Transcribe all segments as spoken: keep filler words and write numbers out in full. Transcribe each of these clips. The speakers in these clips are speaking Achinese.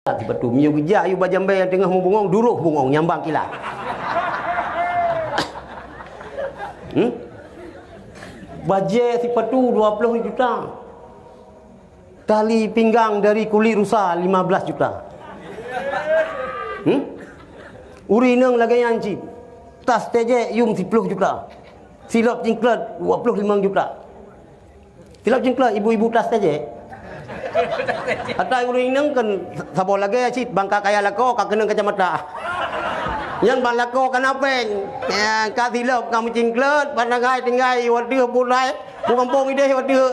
Sipatu, meunyoe geujak yue bak jambai nyang teungoh meubungong, duroh bungong nyang bang kilat. Hmm? Bajée sipatu dua ploh juta. Tali pinggang dari kulit rusa lima belas juta. Hmm? Ureueng inong lagée nyan cit. Tas tejek yum siploh juta. Silop cingklot dua ploh limong juta. Silop cingklot ibu-ibu tas tejek. Ata ureueng inong kan saboh lagée cit, bang ka kaya lakoe ka keunong kacamata. Nyan bang lakoe ka na péng. Ya, ka silop ka meucingklot, bang tinggai tinggai wateuh pulai, bukampung ideh wateuh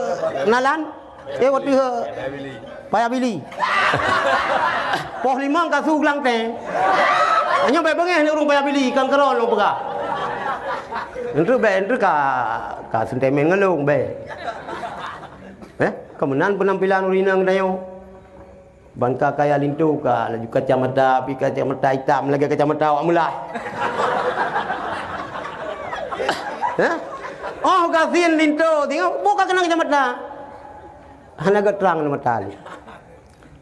nalan. Eh, wateuh payah bili. Poh limong ka su geulangteng. Nyoe bék beungéh ni ureueng payah bili, kan keurong lôn peugah. Enteuk bék, enteuk ka, ka sentimen ngon lôn bék. Eh, ka meunan peunampilan ureueng inong tanyoe. Ban ka kaya linto ka laju kacamata, pi kacamata itam lagée kacamata awak meulah. Eh? Oh, gasien linto, tengok, buka kena kacamata. Hana geutrang mata lé.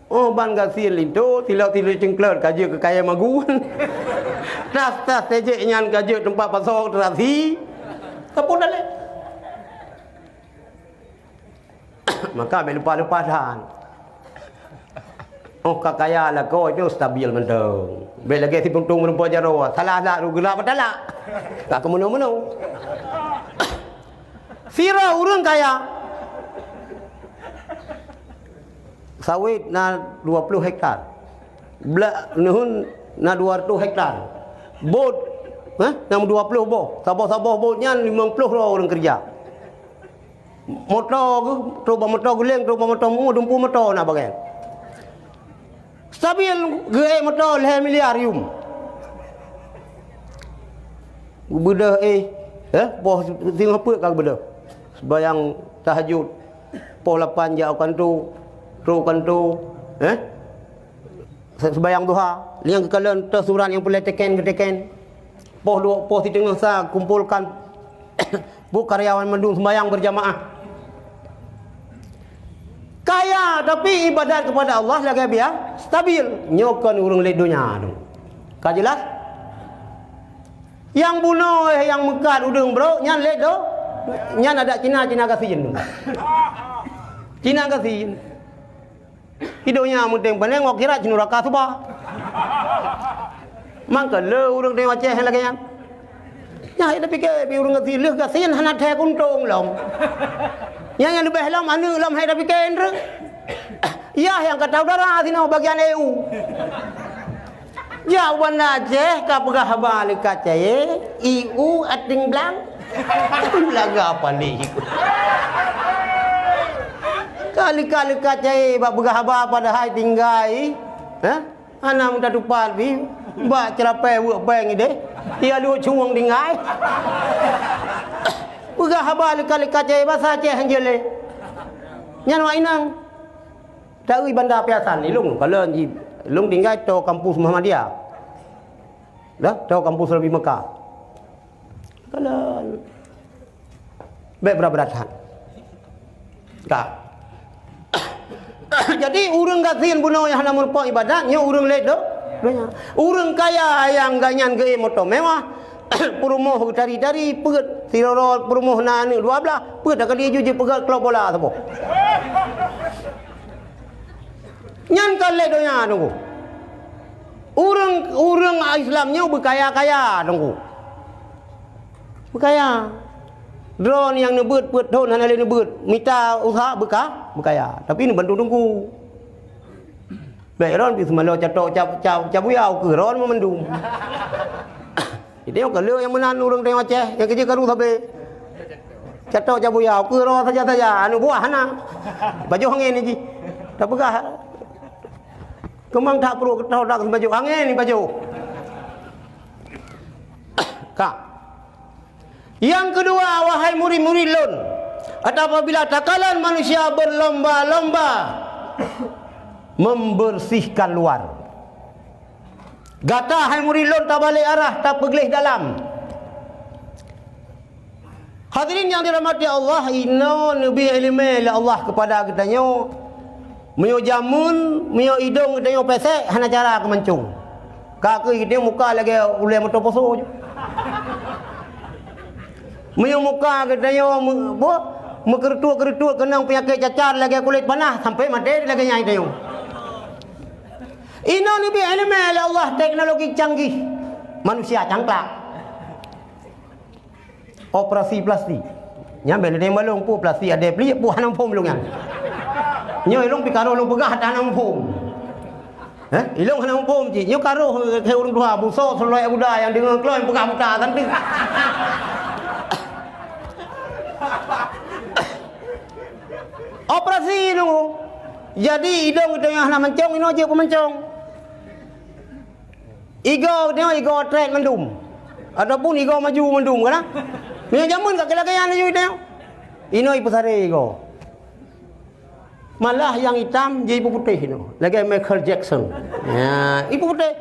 Oh, ban gasien linto, silop-silop cingklot ka jeuet keu kayée magun. Tas-tas tejek nyan ka jeuet teumpat pasoe terasi. Sapeue daleh? Maka bék lupa-lupa that. Oh, ka kaya lakoe nyoe stabil mantong. Bék lagée si puntông meureumpok jaroe, salah-salah rugoe geulak meutalak. Ka keumeunoe-meunoe. Sidroe ureueng kaya. Sawét na dua ploh hektar. Bla-, neuheun na dua ratus hektar. Bot, eh, na dua ploh boh. Saboh-saboh bot nyan limong ploh droe ureueng keureuja. Moto geuh, trok bak moto geuléng, trok bak moto meu, dumpeue moto na bagian. Stabil geuék moto lhée miliar yum. Geubeudôh éh, eh, poh singoh peuet ka geubeudôh. Sembahyang tahajud, poh lapan jak u kanto, trok u kanto, eh? Se-, sembahyang duha, nyang geukalon toh surat nyang peureulée teken geuteken. Poh duek, poh siteungoh sa kumpolkan bu karyawan mandum sembahyang berjamaah. Kaya, tapi ibadat kepada Allah lagée biasa, stabil. Nyoe kon ureueng lé donya tu. Ka jelas? Nyang bunoe, nyang meukat udeueng brok, nyan lé do-, nyan adat Cina, Cina gasien tu. Cina gasien. Di donya meunteng peuneng, ngon akhirat cit nuraka suba. Mangka le ureueng teuh Aceh lagée nyan. Nyan hai tapike, pi ureueng gasien lheueh gasien hana thèe kuntong lom. Nyang, nyang leubeh lom aneuk lom hai tapike, Indra. Yah nyang ka tau dara sinoe bagian E U. Jak u Banda Aceh ka peugah haba lé Kacai, I U ating blang. Laga paléh. Ka lika-lika Kacai bak peugah haba padahai tinggai, ha? Hana meutatupat pih bak ceurapée weuek péng ideh. Ia luweue cuwöng tinggai. Peugah haba lika-lika Kacai basa Aceh han jeuet lé. Nyan awak inong. Taeu Banda Piasan, ilong kalon jih, ilong tinggai toe kampus Muhammadiyah. Dah, toe kampus Rabi Mekah. Kalon. Bék brat-brat that. Ka. Jadi, ureueng gasien bunoe nyang hana meurumpok ibadat, nyoe ureueng lé do-, donya. Ureueng kaya nyang gobnyan geuék moto mewah, peurumoh geutari-tari, peuet, sidroe peurumoh na aneuk dua blaih, peuet ka laju jipeugét klub bola saboh. Nyan ka lé donya teungku. Ureueng, ureueng Islam nyoe beukaya-kaya teungku. Beukaya. Droeneuh nyang neubeuet peuet thon hana lé neubeuet, mita useuha beuka-, beukaya. Tapi neubantu teungku. Bék droeneuh pih seumalo catok cap, cap, cap buyau keu droeneuh mandum. Jadi, ka lheueh nyang meunan ureueng teuh Aceh, nyang keujeuet karu sabe. Catok cap buyau, keu droe saja-saja, aneuk buah hana. Pajoh angén jih. Tapeugah. Keumang that pruet keu droe dak pajoh angén pajoh. Ka. Yang kedua, wahai murid-murid lôn, apabila takalon manusia berlomba-lomba membersihkan luar, gata, hai murid lôn, tabalek arah, tapeugleh dalam. Hadirin yang dirahmati Allah, inoe neubi iéleumé lé Allah keupada geutanyoe. Meunyoe jameun, meunyoe idong geutanyoe pesek, hana cara keu mancong. Ka keuh geutanyoe muka lagèe ulèe moto poso ju. Meunyoe muka geutanyoe meu-, boh, meukeureutôt-keureutôt keunong peunyakét cacar lagèe kulét panah, sampoe maté lagèe nyan geutanyoe. Inoe neubi ileumèe lé Allah, teknologi canggih, manusia cangklak. Operasi plastik. Nyan bèk neutanyong bak lôn, peue plastik adoe pliek, peue hana muphom lôn nyan. Nyoe ilôn pih ka roh lôn peugah, hana muphom. Heh? Ilôn hana muphom cit. Nyoe ka roh keu ureueng tuha, beusoe seulaweuet buda nyang deungö keu lôn peugah buta san teuh. Operasi nyoe. Jadi idong geutanyoe hana mancong, inoe jeuet peumancong. Igoe nyoe igoe trek mandum. Ataupun igoe maju mandum, kan? Meunyoe jameun ka lagèe nyan laju nyoe. Inoe ipeusaré igoe. Malah nyang itam jih ipeuputéh inoe. Lagèe Michael Jackson. Ya, ipeuputéh.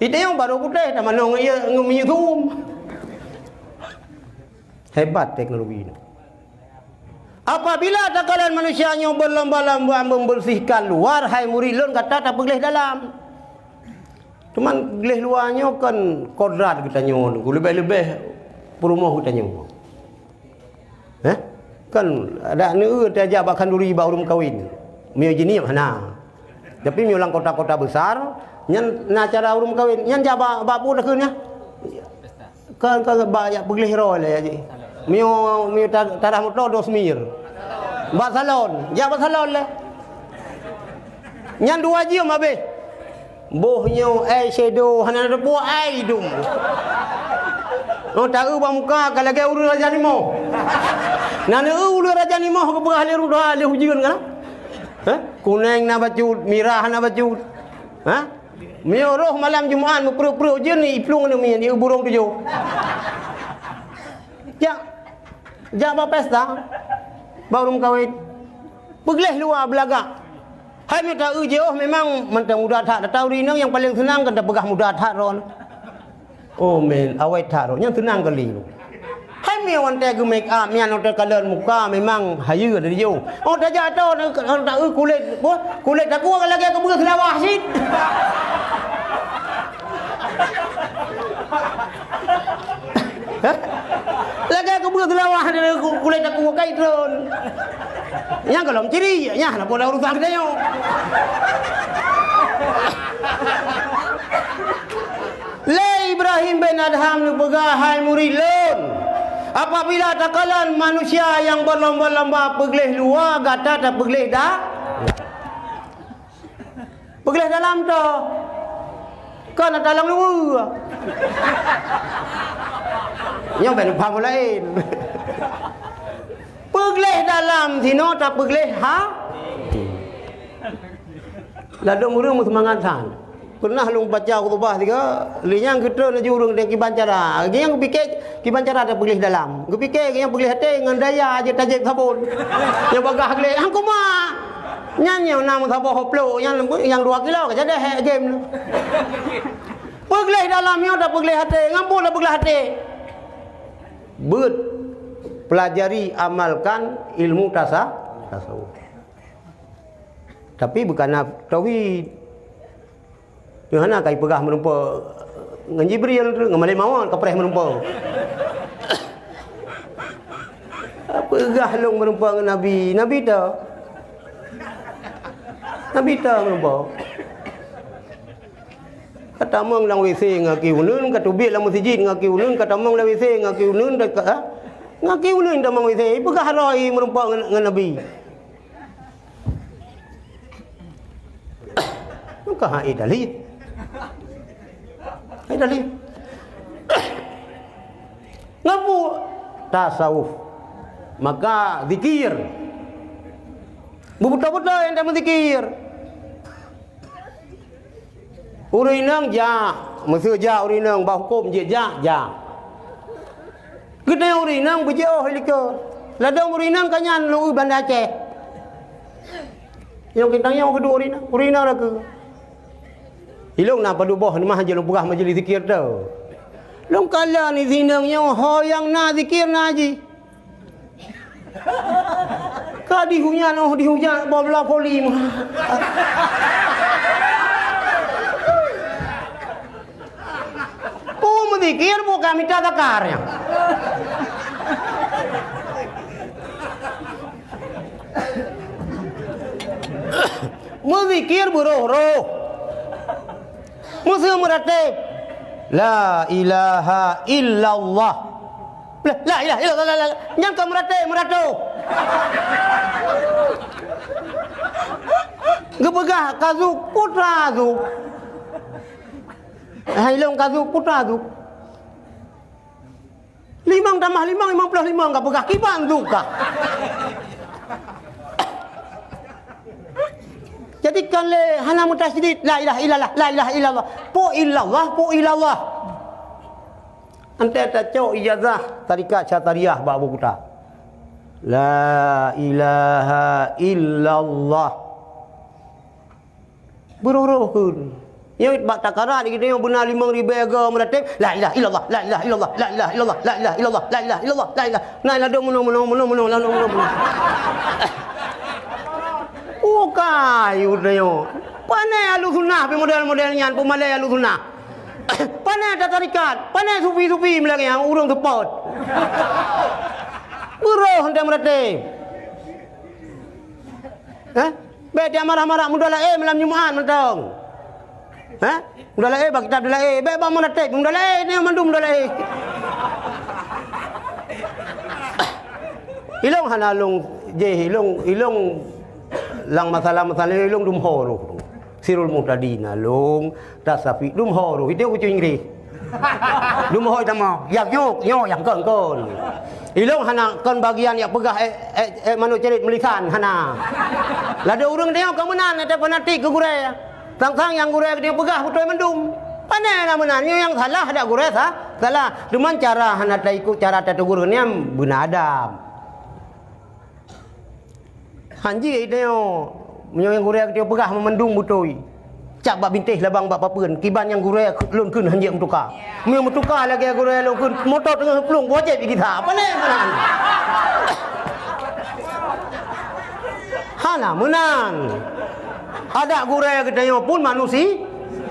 Inoe baru putéh, tamanö ngon ié, ngon minyeuk suum. Hebat teknologi nyoe. Apabila takalon manusia nyoe berlomba-lomba membersihkan luar, hai murit lôn, gata tapeugléh dalam. Cuman gléh luwa nyoe kan kodrat geutanyoe, leubeh-leubeh peurumoh geutanyoe. Heh? Kan adak neueu tajak bak khanduri bak ureueng meukawen. Meunyoe jinim hana. Tapi meunyoe lam kota-kota besar, nyan na acara ureueng meukawen, nyan jak bak, bak peue takheun nyan? Kan, kan bak jak peugléh droe lé, ya, ji. Meunyoe, meunyoe ta-, tarah moto dua semir. Bak salon, jak bak salon lé. Nyan dua jeuem habéh. Boh nyoe eye shadow hana teupeue eye idong. Oh, taeu bak muka ka lagèe ureueng raja nimoh. Na neueu ureueng raja nimoh geupeugah lé ruda lé ujeuen kan? Hah? Kuneng na bacut, mirah na bacut. Hah? Meunyoe roh malam Jumat meupreuet-preuet ujeuen, iplueng aneuk miet, ieu burông tujoh. Jak, jak bak pesta, bak ureueng meukawen. Peugléh luwa beulagak. Hai meunyoe taeu jiôh memang mantong muda that. Ata ureueng inong nyang paleng seunang kan tapeugah muda that droen. Oh, men, awai that droen. Nyan seunang kali. Hai meunyoe watèe geu-make up, nyan watèe kalon muka memang hayeue dari jiôh. Oh, tajak ata, ta-, taeu kulét, boh, kulét takue lagèe keubeue seulawah cit. Hah? Lagèe keubeue seulawah dari ku-, kulét takue kai trôn. Nyang gohlom ciri, nyang hana pola urusan geutanyoe. Lé Ibrahim bin Adham neupeugah, "Hai murit lôn, apabila takalon manusia nyang berlomba-lomba peugléh luwa, gata tapeugléh da-, peugléh dalam toh." Kon ata lôn luweue. Nyoe bèk lupa laén. Peugléh dalam sinoe tapeugléh ha-, ladôm ureueng meuseumangat that. Pernah lôn baca khutubah sigoe, lheueh nyan geutreun laju ureueng dan kiban cara. Geunyang geupike kiban cara tapeugléh dalam. Geupike geunyang peugléh até ngon daya jeuet tajép sabon. Nyang bagah gleh, "Hang kuma!" Nyan nyang na meusaboh plôk, nyan nyang dua kilo ka jadeh game. Peugléh dalam nyoe tapeugléh até, ngon peue tapeugléh até? Beuet pelajari, amalkan ilmu tasa-, tasawuf. Tapi bukon na tauhid. Nyoe hana kai peugah meureumpok ngon Jibril tu, ngon malaikat maut kapreh meureumpok. Peugah lôn meureumpok ngon Nabi, Nabi teuh. Nabi teuh meureumpok. Ka tamong lam W C ngon keuneun, ka teubiet lam meuseujid ngon keuneun, ka tamong lam W C ngon keuneun, ka, ha? Ngon keuneun tamong W C, peugah roh meureumpok ngon, ngon Nabi. Maka hai dalil. Hai dalil. Ngabu tasawuf. Maka zikir. Beutôi-beutôi nyang meuzikir. Ureueng inong jak, meuseu jak ureueng inong bak huköm jeuet jak, jak. Geutanyoe ureueng inong beujiôh likot. Ladôm ureueng inong ka nyan lôn eu Banda Aceh. Nyang geutanyoe keuduek ureueng inong, ureueng inong rakeu. Ilong na padub boh mah jeuet lôn peugah majlis zikir tu. Lôn kalon di sinong nyoe ho nyang na zikir na jih. Ka dihunyan, oh, dihunyan, boh blah poli. Oh, meuzikir bukan mita zakar, ya. Meuzikir beurôh-rôh. Meuseu meuratéb, "La ilaha illallah." La, la ilaha illallah, la, la, la. Nyan ka meuratéb, meuratéb. Geupeugah ka zuk, putra zuk. Hai lôn ka zuk, putra zuk. Limong tamah limong, limong ploh limong ka peugah, kiban tu ka. Jadi kan lé hana meutasydid, la ilaha illallah, la ilaha illallah. Po illallah, po illallah. Antai tacok ijazah tarikat Syatariah bak buku ta. La ilaha illallah. Beurôh-rôh kheun. Nyoe bak takaran geutanyoe beuna limong ribèe goe meuratéb, "La ilaha illallah, la ilaha illallah, la ilaha illallah, la ilaha illallah, la ilaha illallah, la ilaha." Nah, ladôm meunoe, meunoe, meunoe, meunoe, ladôm meunoe, meunoe. Bukai geutanyoe. Pané Ahlussunnah pih model-model nyan, peumalèe Ahlussunnah. Pané tatarikat, pané sufi-sufi meulagèe nyan ureueng seupôt. Beurôh enteuk meuratéb. Hah? Bèk tiap marah-marah mudahlah, eh, malam Jumat mantong. Hah? Mudahlah, eh, bak kitab dahlah, eh. Bèk bak meuratéb, mudahlah, eh, nyoe mandum mudahlah, eh. Ilông hana lông jéh, ilông, ilông lam masalah-masalah ilông dum ho roh. Sirul Muhtadin na lông, Tasafik dum ho roh, itu kucing Inggris. Dum ho tamah, yak nyok, nyok, yak kon, kon. Ilông hana kon bagian yak peugah, eh, eh, eh, manok cerit meulisan, hana. Lada ureueng tanyoe ka meunan, ata fanatik keu gurèe. Sang-sang nyang gurèe geutanyoe peugah beutôi mandum. Pané na meunan, nyoe nyang salah dak gurèe sa-, salah. Cuman cara hana taikot cara tategur nyan beuna adab. Hanjeuet tanyoe, meunyoe nyang gurèe geutanyoe peugah mandum beutôi. Cap bak bintéh labang bak papeuen, kiban nyang gurèe lôn kheun hanjeuet meutuka. Meunyoe meutuka lagèe gurèe lôn kheun, moto teungoh plueng, wajéb jigisa. Pané meunan. Hana meunan. Adak gurèe geutanyoe pun manusi-,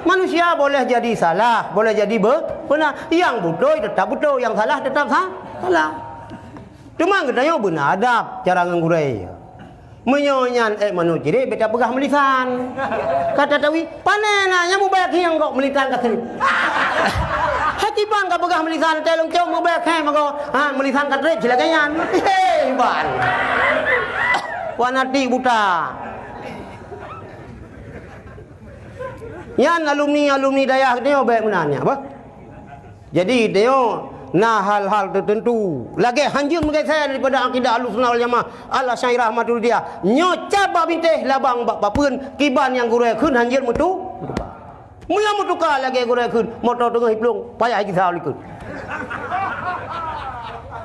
manusia boleh jadi salah, boleh jadi be-, beuna. Nyang beutôi teutap beutôi, nyang salah teutap sa-, salah. Teuma geutanyoe beuna adab cara ngon gurèe. Meunyoe nyan ék manok cirit, bèk tapeugah meulisan. Ka tatawi, pané na nyang mubèk hieng kok meulisan ka trép. Hai kiban ka peugah meulisan, teuh lôn cok mubèk hai meugo, ha, meulisan ka trép, cilaka nyan. Hei, ban. Fanatik buta. Nyan alumni-alumni dayah geutanyoe bèk meunan nyan, bah. Jadi, tanyoe na hal-hal teuteuntu. Lagèe hanjeuet meugeusé daripada akidah Ahlussunnah wal Jamaah, Al-Asy'ariyah Maturidiyah. Nyoe cap bak bintéh labang bak papeuen, kiban nyang gurèe kheun hanjeuet meutu-, meutuka. Meunyoe meutuka lagèe gurèe kheun, moto teungoh iplueng, payah gisa likot.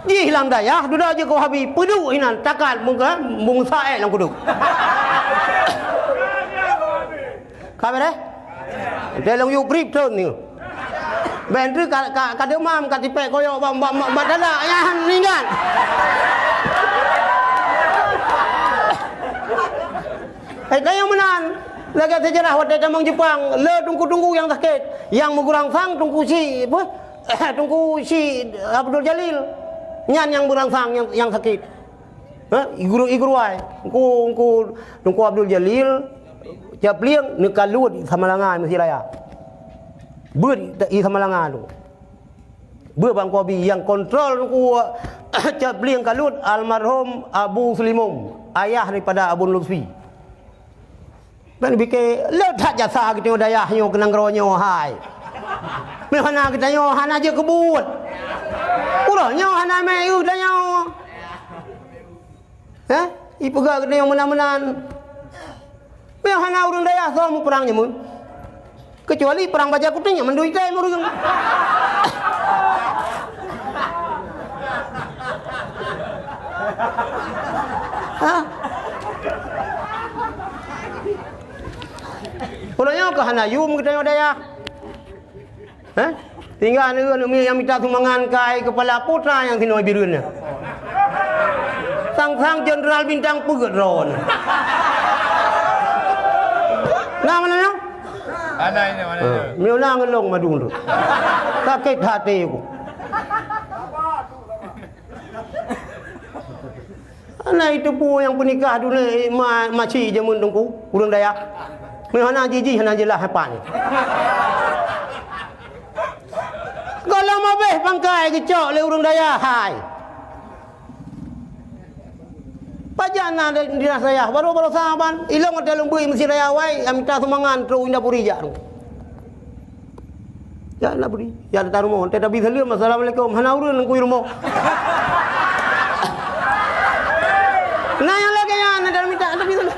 Jih lam dayah, dudoe jeuet keu Wahabi, peuduek inan, takat meuka-, meungusa èk lam kudeueng. Ka beureh? Teuh lôn yue prip thon nyoe. Bèk treuk ka, ka, ka deumam, ka tipék koyok bak, bak, bak, bak dada, nyan ingat. Hai, tanyoe meunan. Lagèe seujarah watèe tamong Jeupang, le teungku-teungku nyang sakét. Nyang meugurangsang Teungku Chik, apa? Teungku Chik Abdul Jalil. Nyan nyang meugurangsang nyang, nyang sakét. Ha? I guru, i guru ai. Teungku, Teungku, Teungku Abdul Jalil, Cot Plieng, neukaluet i Samalanga, Mesjid Raya. Beuet i Samalanga tu. Beuet bak Teungku Abi, nyang kontrol Teungku Cot Plieng kaluet, almarhum Abu Sulimum, ayah daripada Abon Lutfi. Dan pike, le that jasa geutanyoe dayah nyoe keu nanggroe nyoe hai. Meuhana geutanyoe hana jeuet keu buet. Uroe nyoe hana mè eu tanyoe. Hah? Ipeugah geutanyoe meunan-meunan. Meuhana ureueng dayah soe muprang jameun. Keucuali prang baja kuténg nyang mandum item ureueng. Hah? Uroe nyoe ka hana yum geutanyoe dayah. Hah? Tinggai aneuk-aneuk miet nyang mita sumbangan kai keupala putra nyang sinoe bireuen nyan. Sang-sang jenderal bintang peuet droe nyoe. Na meunan nyoe? Ada ini, mana Ha, itu? Meunan ngeulong madu tu. Sakét hati aku. Ana itu pu nyang peunikah dulu ma-, maci jameun teungku, ureueng dayah. Meuhana jijih, hana jeulaih hapa nyoe. Gohlom habéh pangkai geucok lé ureueng dayah, hai. Pajan na di, di rasa yah, baru-baru saban, ilong ate leumbui meusi raya wai, ya mita sumbangan trok inda puri jak. Ya na puri, ya datang rumoh, ate tabi saleuem, "Assalamualaikum," hana ureueng nangkui rumoh. Na nyang lagèe nyan, na dalam mita, tabi saleuem.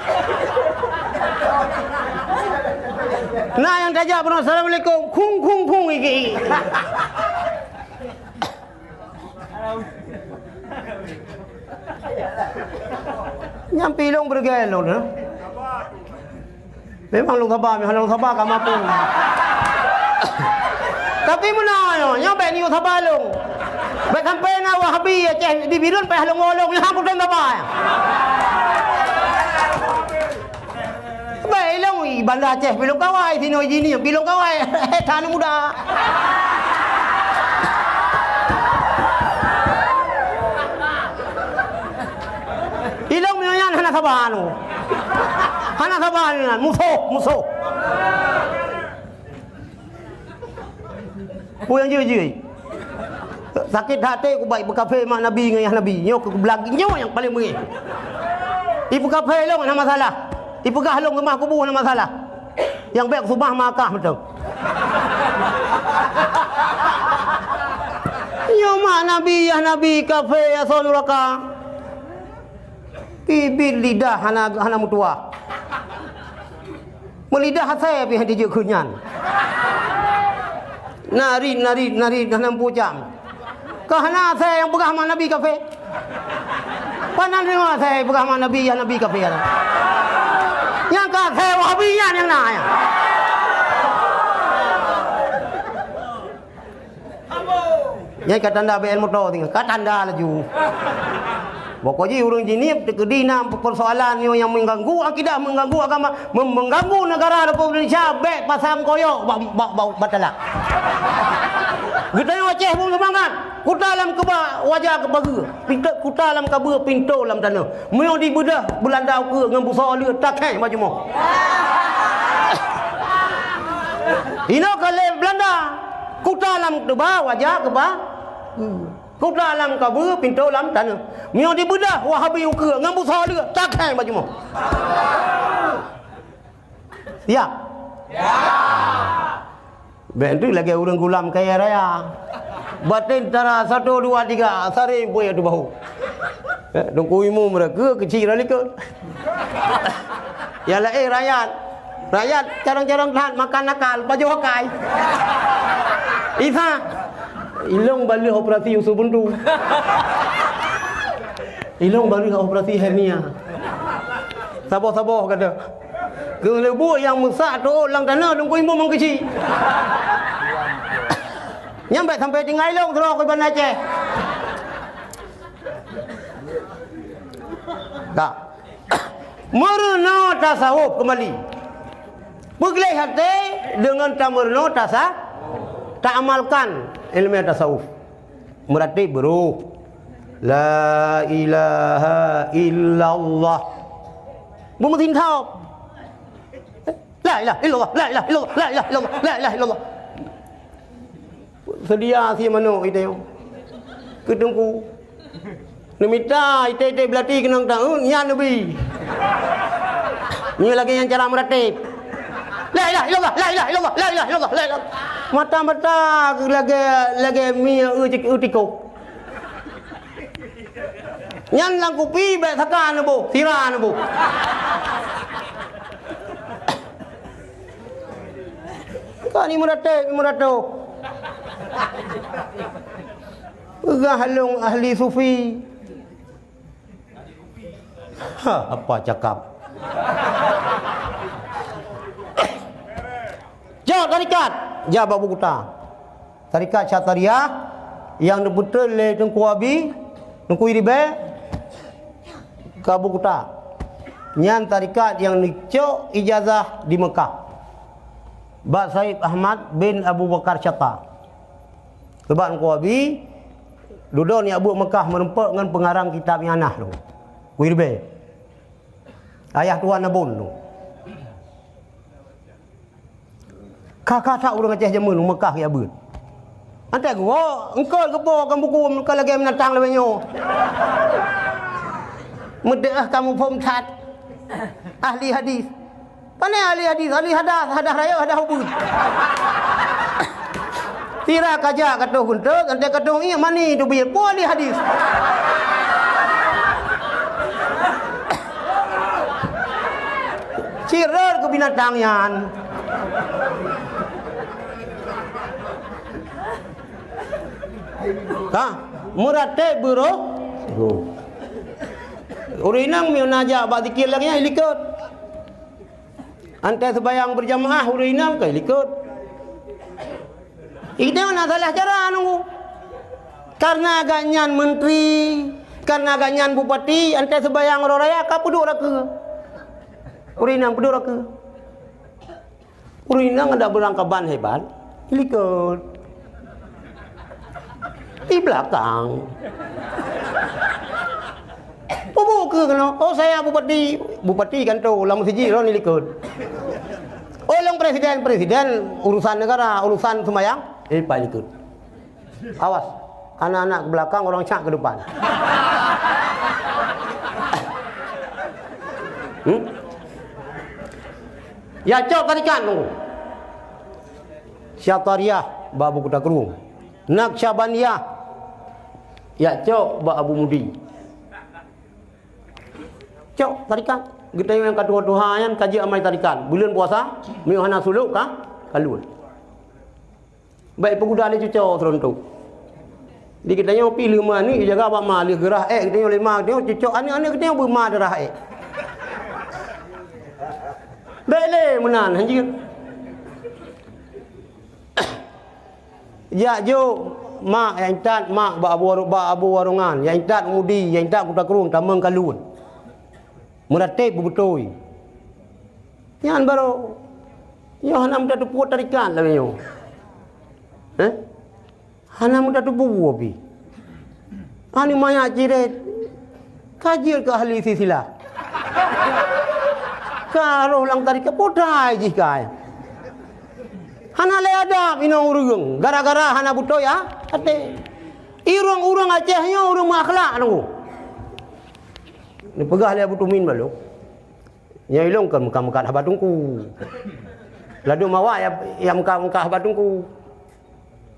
Na nyang tajak peunoh, "Assalamualaikum," khung, khung, khung, iki. Nyang pi lôn beureugai lôn, ha? Memang lôn saba, memang lôn saba ka mampu. Tapi meunan nyoe, nyoe bèk neuyue saba lôn. Bèk sampai na Wahabi Aceh di Bireuen payah lôn ngolong, nyoe hana peue saba. Bèk ilong i Banda Aceh pilong kawai, sinoe jini pilong kawai. Tan muda. Ilong meunyoe nyan hana saba anu. Hana saba nyan, musoh, musoh. Peue nyang jeuet-jeuet? Sakét até kubai peukaphé mak Nabi ngon yah Nabi. Nyoe keu beulagi nyoe nyang paleng beungéh. Ipeukaphé lôn hana masalah. Ipeugah lôn keumah kubu hana masalah. Nyang bèk keusubah makah mantong. Nyoe mak Nabi, yah Nabi, kaphé asoe nuraka. Bibit lidah hana, hana meutuwah. Meulidah asai pih hana jijeuet keu nyan. Narit, narit, narit hana meupucam. Ka hana asai nyang peugah mak Nabi kafé. Pana deungoe asai peugah mak Nabi, ya Nabi kafé. Nyang ka asai Wahabi nyan nyang na nyan. Nyan ka tanda B L moto singoh, ka tanda laju. Pokok jih ureueng jinieub teukeudi na persoalan nyoe nyang mengganggu akidah, mengganggu agama, mem-, mengganggu negara Republik Indonesia, bèk pasang koyok bak, bak, bak, bak talak. Geutanyoe Aceh beusemangat, kuta lam keuba waja keubageue, pintoe kuta lam kabeue pintoe lam tanoh. Meunyoe dibeudoh Beulanda ukeue ngon busoe le takheng bak jumoh. Inoe ka lé Beulanda, kuta lam keuba waja keuba, kuta lam kabeue pintoe lam tanoh. Meunyoe dibeudoh Wahabi ukeue ngon busoe le takheng bak jumoh. Siap? Siap. Bèk tu lagèe ureueng gulam kaya raya. Baten tara satu, dua, tiga, saring pue tu bahu. Eh, Teungku Imum meureuka keuci rali likot. Nyang laén rakyat. Rakyat carông-carông that makan nakal, pajoh akai. Isa, ilong baleuh operasi usus buntu. Ilong baleuh operasi hernia. Saboh-saboh kata. Keuleubuk nyang meusak teuôt lam tanoh Teungku Imum meukeujih. Nyan bèk sampai tinggai lôn sidroe keu Banda Aceh. Ka. Meurunoe tasawuf keumbali. Peugleh até deungon tameurunoe tasa-, taamalkan ileumèe tasawuf. Meuratéb beuroh. La ilaha illallah. Beumeusinthom. La ilaha illallah, la ilaha illallah, la ilaha illallah, la ilaha illallah. Seudia sie manok ite nyoe. Keu Teungku. Neumita ite-ite beulati keunong taun, nyan neubi. Nyoe lagèe nyang cara meuratéb. La ilaha illallah, la ilaha illallah, la ilaha illallah, la ilaha. Mata-mata lagèe, lagèe mi eu cik-, eu tikôh. Nyan lam kupi bèk saka neuboh, sira neuboh. Ka ni meuratéb, meuratéb. Peugah lôn ahli sufi. Ha, apa cakap? Jaweueb tarikat, jaweueb bak buku ta. Tarikat Syatariah nyang neupeutrön lé Teungku Abi, Teungku Iribèe, Keu Abu Kuta. Nyan tarekat nyang neucok ijazah di Mekah bak Said Ahmad bin Abu Bakar Syatta. Sabab Teungku Abi dudoe nibak buet Mekah meurumpok ngon peungarang kitab nyang na tu. Kuirbe. Ayah tuan Abon tu. Ka-ka that ureuëng Aceh jameun u Mekah geujak beuet. Antai geuwoe, eungkôt geuboh kon buku, ka lagée binatang lagée nyoe. Meudeuh kamoe phom that. Ahli hadis. Pane ahli hadis, ahli hadas, hadas rayeuk, hadas ubeut. Sira kajak ka toh guntot, antai ka toh iék mani teubiet. Peue ahli hadis? Cireur keu binatang nyan. Ka, meuratéb beuroh. Ureuëng inong meunyoe na jak bak zikir lagée nyan, ilikot. Antai seubayang beurjamaah, ureuëng inong ka ilikot. Itu na salah cara nunggu. Karena gobnyan menteri, karena gobnyan bupati, antai seubayang uroe raya ka peuduek rakeue. Ureuëng inong peuduek rakeue. Ureuëng inong ada beurangkaban hebat, ilikot. Di belakang. Peubuet keu keunoe, "Oh, saya bupati." Bupati kan tu, lam meuseujid lôn ilikot. "Oh, lôn presiden." Presiden urusan negara, urusan seumayang, eh, pat ilikot. Awas, anak-anak ke belakang, orang cat ke depan. Hmm? Ya, cok tarikat tu. Syatariah bak Abu Kuta Krueng. Naksyabandiyah. Ya, cok bak Abu Mudi. Cok tarikat. Geutanyoe nyang ka tuha-tuha nyan ka jeuet amai tarikat. Buleuen puasa, meunyoe hana suluk ka, ka lôn. Bék peuguna lé cucoe sidroe tu. Di geutanyoe pih lheueh ma aneuk jaga bak ma, lheueh geurah ék geutanyoe lé ma geutanyoe, cucoe aneuk-aneuk geutanyoe beu ma deurah ék. Bék lé meunan, hanjeuet. Jak jok mak nyang intat mak bak abu waru-, bak abu warungan, nyang intat mudi, nyang intat Kuta Krueng tamong ka lôn. Meuratéb beubeutôi. Nyan barô. Nyoe hana meutateupeue tarikat lagée nyoe. Heh? Hana meutateupeue pih. Aneuk manyak cirét ka jeuet keu ahli silsilah. Ka roh lam tarikat, potai jih ka. Hana lé adab inong ureuëng gara-gara hana beutôi, ah, até. Ureuëng-ureuëng Aceh nyoe ureuëng meuakhlak nunggu. Neupeugah lé Abu Tumin balok. Nyoe ilong kon meukat-meukat haba teungku. Ladôm awak ya, ya meukat-meukat haba teungku.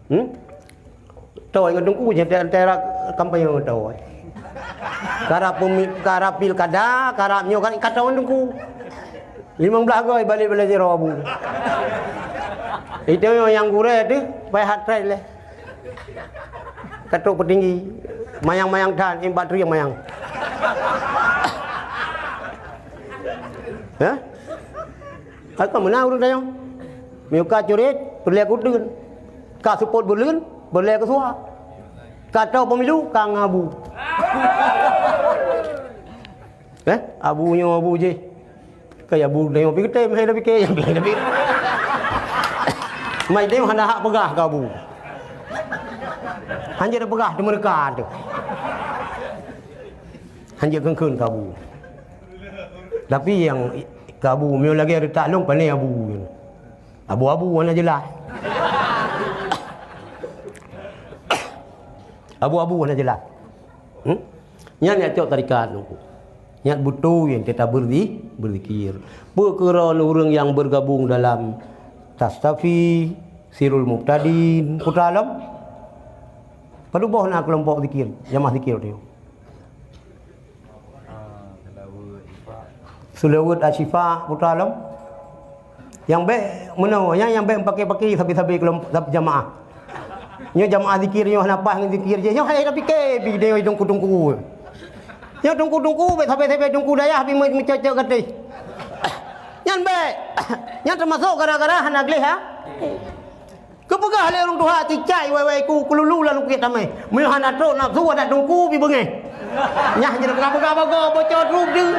Hmm? Toe ngon teungku je tera kampanye ngon toe. Karab pemi-, karab pilkada, karab nyoe kan ka toe ngon teungku. Limong blaih goe balek balai zero abu. Itu nyang gurée tu, pai hat track leh. Katok peutinggi, mayang-mayang that, imbak trieng mayang. Hah? Ka meunan ureuëng tanyoe. Meunyoe ka curét, peureulée keu uteuen. Ka seupôt buleuen, peureulée keu suah. Ka toe pemilu, ka ngabu. Eh, abu nyoe abu jih. Ka ya bu tanyoe pi geutem, hai tapi ke, tapi. Mai tanyoe hana hak peugah keu abu. Hanjeuet peugah teumeureuka teuh. Hanjeuet kheun-kheun keu abu. Tapi nyang keu abu, meunyoe lagée reutak lôn, pane abu. Abu-abu hana jeulaih. Abu-abu hana jeulaih. Hmm? Nyan nyang cok tarikat nungku. Nyan beutôi nyang kita berzi-, berzikir. Peu keuron ureuëng nyang bergabung dalam Tastafi, Sirul Mubtadin, Kuta Lom? Padub boh na keulompok zikir, jamaah zikir tu? Seulaweuet Asyifa, Kuta Lom? Nyang bék meunoe, nyang, nyang bék paké-paké sabe-sabe keulom-, sab-, jamaah. Nyoe jamaah zikir nyoe hana paih ngon zikir jih. Nyoe hai tapike pi nyoe teungku-teungku. Nyoe teungku-teungku bék sabe-sabe teungku dayah pi meu-, meucocok gatéh. Nyan bék. Nyan teumasok gara-gara hana gleh, ha? Geupeugah lé ureuëng tuha cicak iwai-wai ku keululu lam lukét tamé. Meunyoe hana trok nafsu adak teungku pi beungéh. Nyah jeuet peugah-peugah bagoe, boco trup deuh.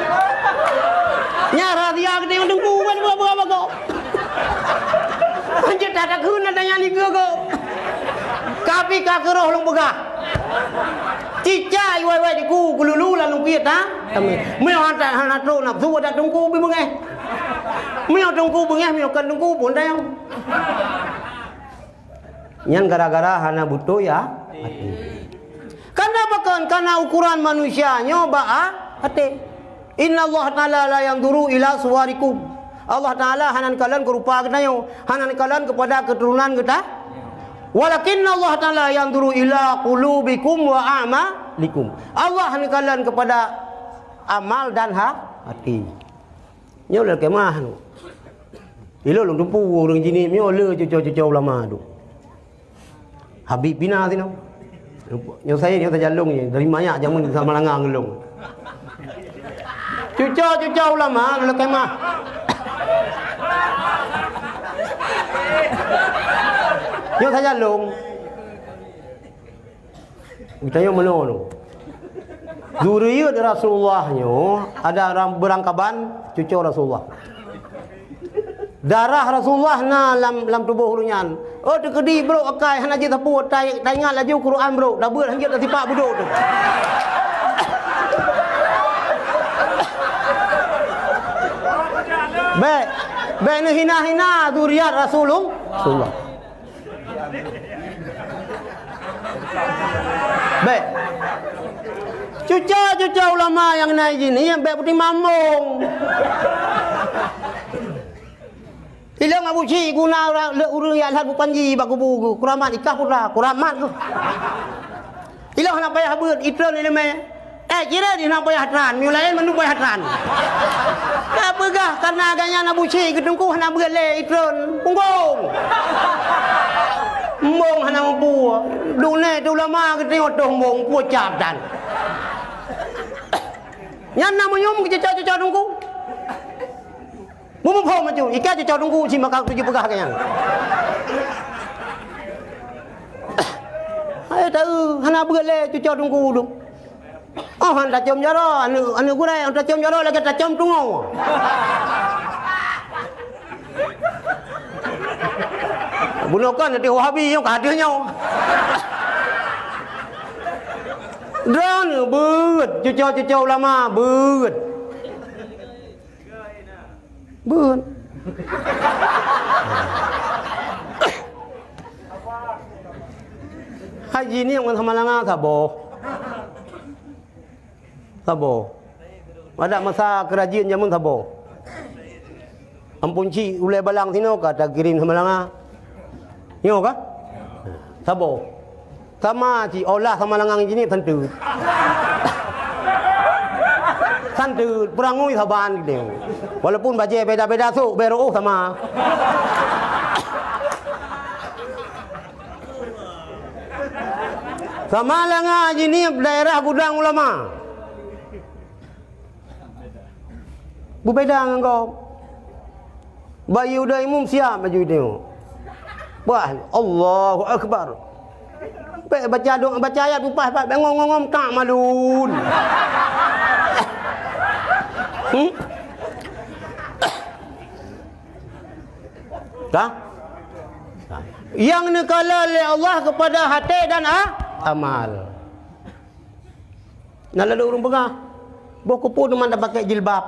Nyah rahsia geutanyoe teungku, ban peugah-peugah bagoe. Hanjeuet that takheun na tanya liga goe. Tapi ka keurôh lôn peugah. Cicak iwai-wai diku, geululu lam lungkiet, ha? Meunyoe hana, hana trok nafeusu, adak teungku bi beungéh. Meunyoe teungku beungéh, meunyoe kon teungku pun tayong. Nyan gara-gara hana beutôi, ya, até. Karena pakon? Karena ukuran manusia nyoe bak a-, até. Inna Allah Ta'ala la yanzuru ila suwarikum. Allah Ta'ala hana neukalon keu rupa geutanyoe, hana neukalon keupada keuturonan geuta. Walakin Allah Ta'ala yanzuru ila qulubikum wa a'malikum. Allah neukalon keupada amal dan ha-, até. Nyoe lé keumah tu. Ilôn lôn teupeu ureueng jinih nyoe le cuco-cuco ulama tu. Habib Pina sinoe. Nyoe saya nyoe sajalong nyoe dari manyak jameun sama langa ngeulong. Cuco-cuco ulama lé keumah. Nyoe sajalong. Geutanyoe meunoe nyoe. Zuriat Rasulullah nyoe ada ram-, beurangkaban cuco Rasulullah. Darah Rasulullah na lam, lam tuboh ureueng nyan. Oh, teukeudi brok akai hana jeuet sapeue, tai-, taingat laju Quran brok, tabeuet hanjeuet tasipak budok tu. Bèk, bèk neuhina-hina zuriat Rasulul-, Rasulullah. Bèk. Cuco-cuco ulama nyang na ijin nyan bèk peutimang mbong. Ilôn Abu Syik guna ura-, lé ureueng nyang lheueh bupanji bak kubu geuh. Kuramat ikah putra, kuramat geuh. Ilôn hana payah beuet, itreun ileumèe. Eh, cirét di hana payah tran, meunyoe laén mandum payah tran. Ka peugah karena gobnyan Abu Syik geuteungku hana beuet lé itreun punggong. Mbong hana mampu. Dunek tu ulama geutanyoe toh mbong, pucap dan. Nyan na meunyoe meucuco-cuco teungku. Meumuphom maju, ikat cuco teungku si maka tuju peugah ke nyan. Hai tahu, hana beuet lé cuco teungku tu. Oh, han tacom jaroe, aneuk, aneuk gurèe, han tacom jaroe lagèe tacom tungoe. Bunoe kan nanti Wahabi nyoe ka deuh nyoe. Droeneuh beuet, cuco-cuco ulama beuet. Beuet. Haji ni ngon Samalanga saboh. Saboh. Adak masa keurajeuen jameun saboh. Ampôn cit ulèe balang sinoe ka takirém Samalanga. Nyoe ka? Saboh. Sama cit olah Samalanga ngon Jeunieb santeut. Santeut, peurangui saban gitu. Walaupun bajèe beda-beda sôk, bèe reuôh sama. Samalanga Jeunieb daerah gudang ulama. Beubeda ngon gob. Bak Yehuda Imum siap baju itu. Wah, Allahu Akbar. Bèk baca doa, baca ayat upah, bèk ngom-ngom tak malun. Hmm? Ka? Nyang neukalon lé Allah keupada até dan a-, amal. Na lé ureueng peugah, boh keupeue teuma tapakèk jilbab?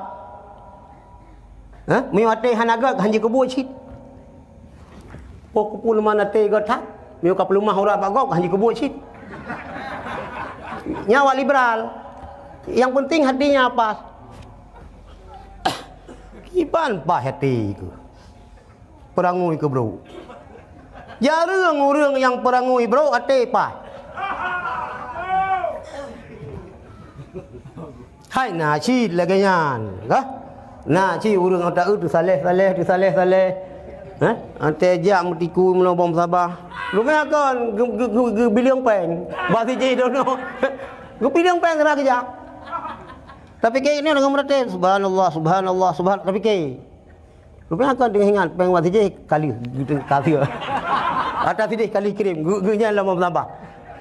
Hah? Meunyoe até hana göt, han jikeubuet cit. Boh keupeue teuma até göt that? Meunyoe ka peuleumah urat bak gob, han jikeubuet cit. Nyan awak liberal. Nyang penting hatinya pas. Kiban pas até keuh. Peurangui keu brôk. Jareueng ureueng nyang peurangui brôk até paih. Hai na cit lagèe nyan, kah? Na cit ureueng ata eu teusaleh-saleh, teusaleh-saleh. Hah? Até jak meutiku meunobong sabah. Lumèe kon geu-, geu-, geu-, geubileung pèng. Bak sijih dono. Geubileung pèng keunan geujak. Tapike nyoe deungon meuratéb, "Subhanallah, subhanallah, subhan-," tapike. Rupanya kan deungon ingat pèng bak sijih kali, gitu, kali. Atas sijih kali kirim, geu-, geu nyan lom meusabah.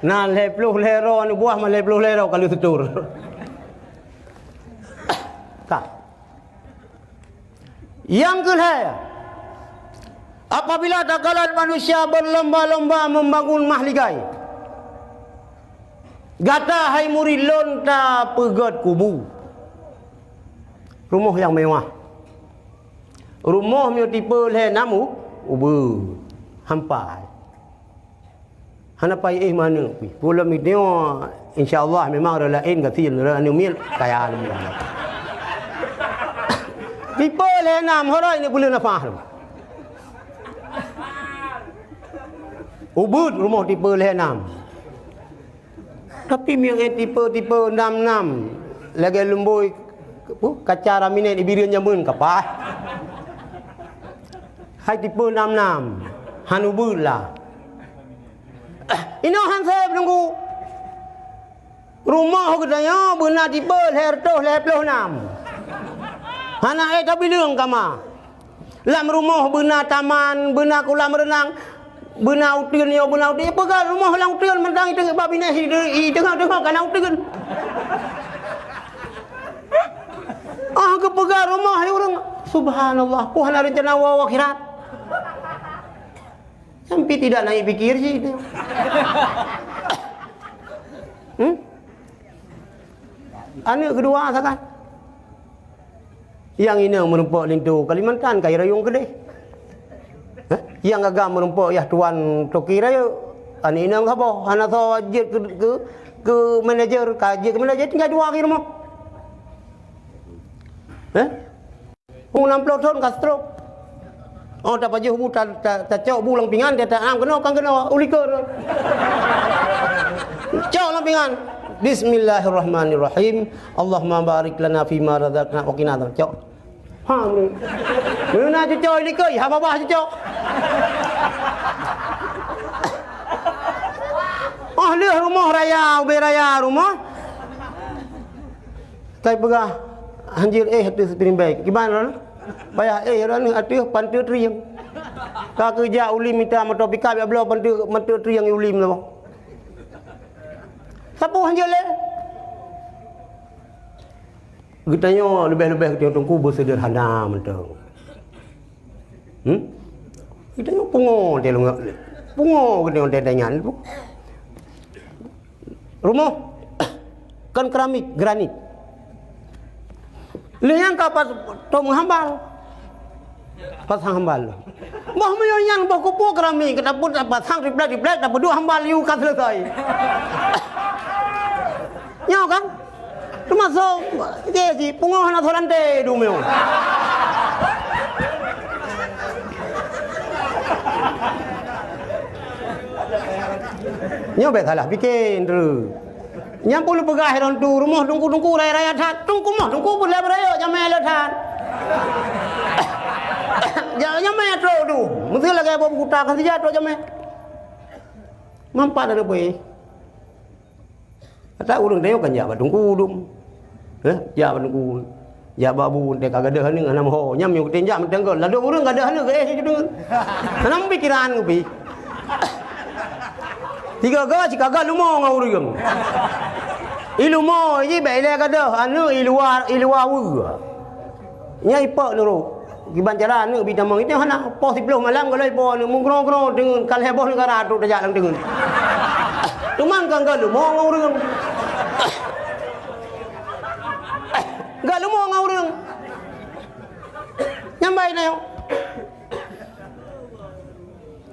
Na lhèe ploh lhèe droe aneuk buah, ma lhèe ploh lhèe droe ka lheueh seutor. Ka. Nyang keu lhèe, apabila takalon manusia berlomba-lomba membangun mahligai, gata hai murit lôn tapeugöt kubu. Rumoh nyang mewah. Rumoh meunyoe tipe lhèe nam u-, ubeut. Hampai. Hana payah manök pih. Peue lom nyoe, insya Allah memang ureueng laén gasien, ureueng aneuk miet kaya lom. Tipe lhèe nam, horoi ni buleuen nafah lom. Ubeut rumoh tipe lhèe nam. Tapi meunyoe tipe-tipe nam-nam, lagèe lumbôi, peue, kaca laminat di Bireuen jameun ka paih. Hai tipe nam-nam, han ubeut lah. Inoe han sép teungku. Rumoh geutanyoe beuna tipe lhèe reutôh lhèe ploh nam. Hana ék tabileung kama. Lam rumoh beuna taman, beuna kolam renang, beuna uteuen nyoe, beuna uteuen. Peugah rumoh lam uteuen mantong i teungoh bak binéh i, i teungoh-teungoh ka na uteuen. Ah, geupeugah rumoh lé ureueng. Subhanallah, ku hana reuncana woe akhirat. Sampai tidak naik pikir sih itu. Hmm? Aneuk keudua sakan. Nyang inong meurumpok linto Kalimantan ka irayong keudeh. Hah? Nyang agam meurumpok yah tuan toki rayeuk. Aneuk inong saboh, hana soe jeuet keu, keu, keu manajer, ka jeuet keu manajer tinggai dua di rumoh. Hah? Umur enam puluh thon ka stroke. Oh, tapajoh bu, ta-, ta-, tacok bu lam pingan, dia tak am keunoe, kan keunoe, u likot. Cok lam pingan. Bismillahirrahmanirrahim. Allahumma barik lana fima razaqtana wa qina adzabannar. Cok. Ha, beuna. Beuna cucok i likot, ha babah cucok. Oh, lheueh rumoh raya, ubé raya rumoh. Kai peugah, hanjeuet éh ateueh seupiring bèe. Kiban droeneuh? Payah éh droeneuh ateueh panteuk trieng. Ka keuh jak u Lim mita moto pikap jak bloe panteuk, panteuk trieng u Lim nyoe. Sapeue hanjeuet lé? Geutanyoe leubeh-leubeh geutanyoe teungku beuseuderhana mantong. Hmm? Geutanyoe pungo teuh lôn, pungo geutanyoe teuh nyan. Rumoh kon keramik, granit. Lheueh nyan ka pas tom hambal. Pasang hambal. Boh meunyoe nyan boh kupu keramik, ka tapeu-, tapasang triplek-triplek, tapeuduek hambal yue ka selesai. Nyoe kan? Teumasok, oke, si pungoh hana soe ranté du meunyoe. Nyoe bèk salah pike, Ndru. Nyang peue lôn peugah lôn tu, rumoh teungku-teungku raya-raya that, teungku moh, teungku peureulèe beurayeuk jamèe le that. Ja-, jamèe trok tu, meuseu lagèe boh buta ka sija trok jamèe. Manfaat dari boh. Ata ureueng tanyoe kan jak bak teungku dum. Eh, jak bak teungku. Jak bak bu, teuka gadoh aneuk hana meuho. Nyan meunyoe geutem jak meuteunggol. Ladôm ureueng gadoh aneuk geuéh sijudeungon. Hana meupikiran geupi. Tiga ga sikaga lumo ngon ureueng. I lumo jih bèk ilèe gadoh, aneuk i luwa, i luwa weue. Nyan ipok nurok. Kiban cara aneuk bi tamong itu hana. Poh siploh malam kalau ipo aneuk meugroe-groe deungon ka lhèe boh neugara trok tajak lam deungon. Teuma kan galeumo ngon ureueng. Galeumo ngon ureueng. Nyang bai na yo.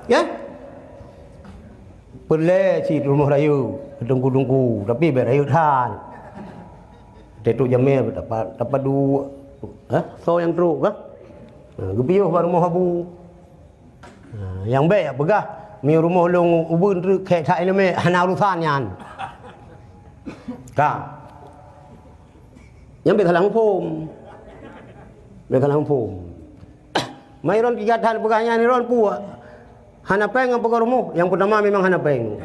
Ya? Peureulèe cit rumoh rayeuk, teungku-teungku, tapi bèk rayeuk that. Teutôk jamèe dapat, dapat duek, ha? Soe nyang trok kah? Ha, geupiôh bak rumoh abu. Ha, nyang bèk jak peugah, meunyoe rumoh lôn ubeut treuk khèk that ileumèe, hana urusan nyan. Ka. Nyang bèk salah muphom. Bèk salah muphom. Mai ron tiga that peugah nyan ron puak. Hana péng ngon peugah rumoh, nyang peutama memang hana péng.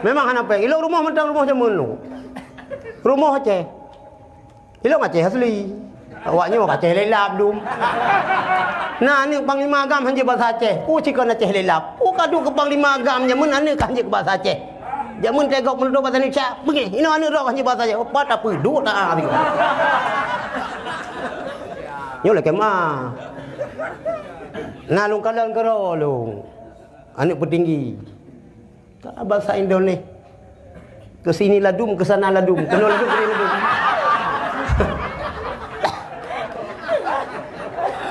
Memang hana péng. Ilôn rumoh mantong rumoh jameun lôn. Rumoh Aceh. Ilôn Aceh asli. Awak nyoe Aceh lelap dum. Na aneuk panglima agam hanjeuet basa Aceh. Peue sikon Aceh lelap. Peue Ka duek keu panglima agam jameun aneuk ka hanjeuet keu basa Aceh. Jameun teugob meunurot basa Indonesia, beungéh. Inoe aneuk droe ka hanjeuet basa Aceh. Oh, pat tapeuduek na ah. Nyoe lakée meu'ah. Na lôn kalon keudroe lôn. Aneuk peutinggi. Ka basa Indonesia. Ke sini ladum, ke sana ladum. Keunoe ladum, keunoe ladum.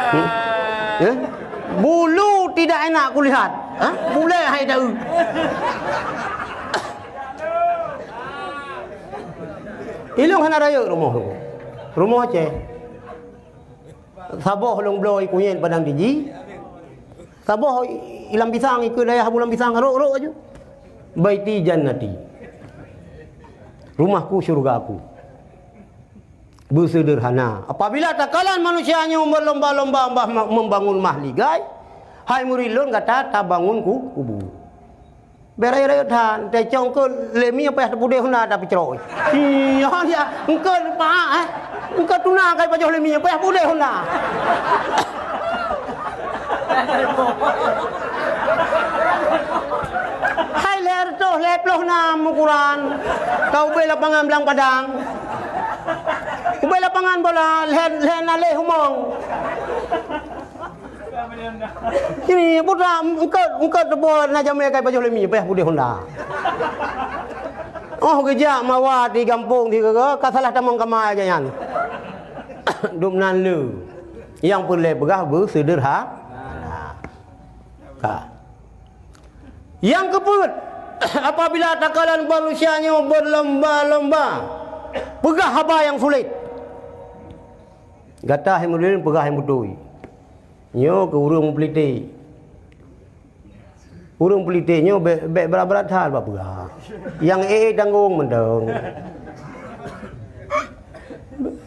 Hmm? Ya? Bulu tidak enak kulihat. Ha? Bulée hai tahu. Ilong hana rayeuk rumoh tu. Rumoh Aceh. Saboh lôn bloe kunyét padang tiji. Saboh ilam pisang, ikeu dayah bulan pisang, rok-rok aju. Baiti jannati. Rumahku syurgaku. Beuseudeurhana. Apabila takalon manusia nyoe meulomba-lomba bah ma-, membangun mahligai, hai murit lôn gata tabangun ku-, kubu. Bèk rayeuk-rayeuk that, teucong keu lemi payah teupudeh honda tapi crok. Iya, ya, engkau paah, eh. Engkau tuna kai pajoh lemi payah pudeh honda. Hai lhèe reutôh lhèe ploh nam ukuran. Kau ubé lapangan blang padang. Ubé lapangan bola lhèe, lhèe naleh umong. Ini putra engkau, engkau teupeue na jamé kai pajoh lemi payah pudeh honda. Oh geujak mawa di gampông di ka salah tamong kama aja nyan. Dum nan le. Yang peureulèe peugah beuseudeurha-, ka. Yang keupeuet, apabila takalon manusia nyoe berlomba-lomba, peugah haba nyang sulet. Gata hai murit lôn peugah nyang beutôi. Nyoe keu ureueng meupeulité. Ureueng meupeulité nyoe bèk, bèk brat-brat that bak peugah. Nyang ék tanggong mantong.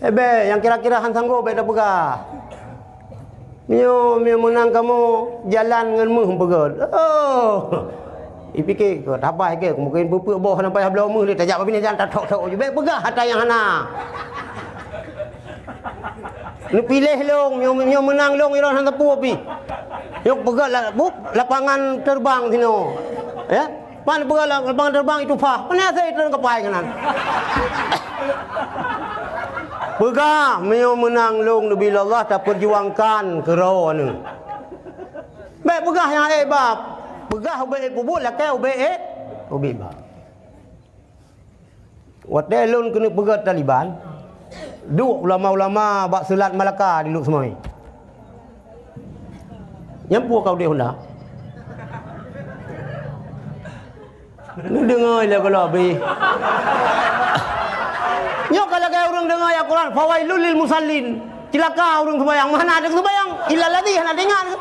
Eh, bèk, nyang kira-kira han sanggob bèk tapeugah. Nyoe, nyoe meunang kamoe jalan ngon méuh peugöt. Oh! Ipike, "Tabah ke, mungken peue-peue boh na payah bloe méuh lé, tajak babini jalan tathok-thok ju." Bèk peugah ata nyang hana. Neupiléh lôn, nyoe, nyoe meunang lôn, iroh hana teupeu pih. Nyoe peugah la-, bup, lapangan terbang sinoe. Ya? Pan peugah la-, lapangan terbang itu pah. Mana saya turun ke pai kanan? Peugah, meunyoe meunang lôn neubi lé Allah, tapeurjuangkan keudroe nyoe. Bèk peugah nyang ék bab. Peugah ubé ék peubuet, lakèe ubé ék, ubé bab. Watèe lôn keuneuk peugöt Taliban, duek ulama-ulama bak Seulat Malaka di Lhokseumawe. Nyan peue ka udép honda? Neudeungoe lé gohlom abéh. Nyoe ka lagèe ureueng deungoe ayat Quran, "Fawailul lil musallin." Cilaka ureueng seumayang, meuhana deungoe seumayang, illal ladzi hana deungoe.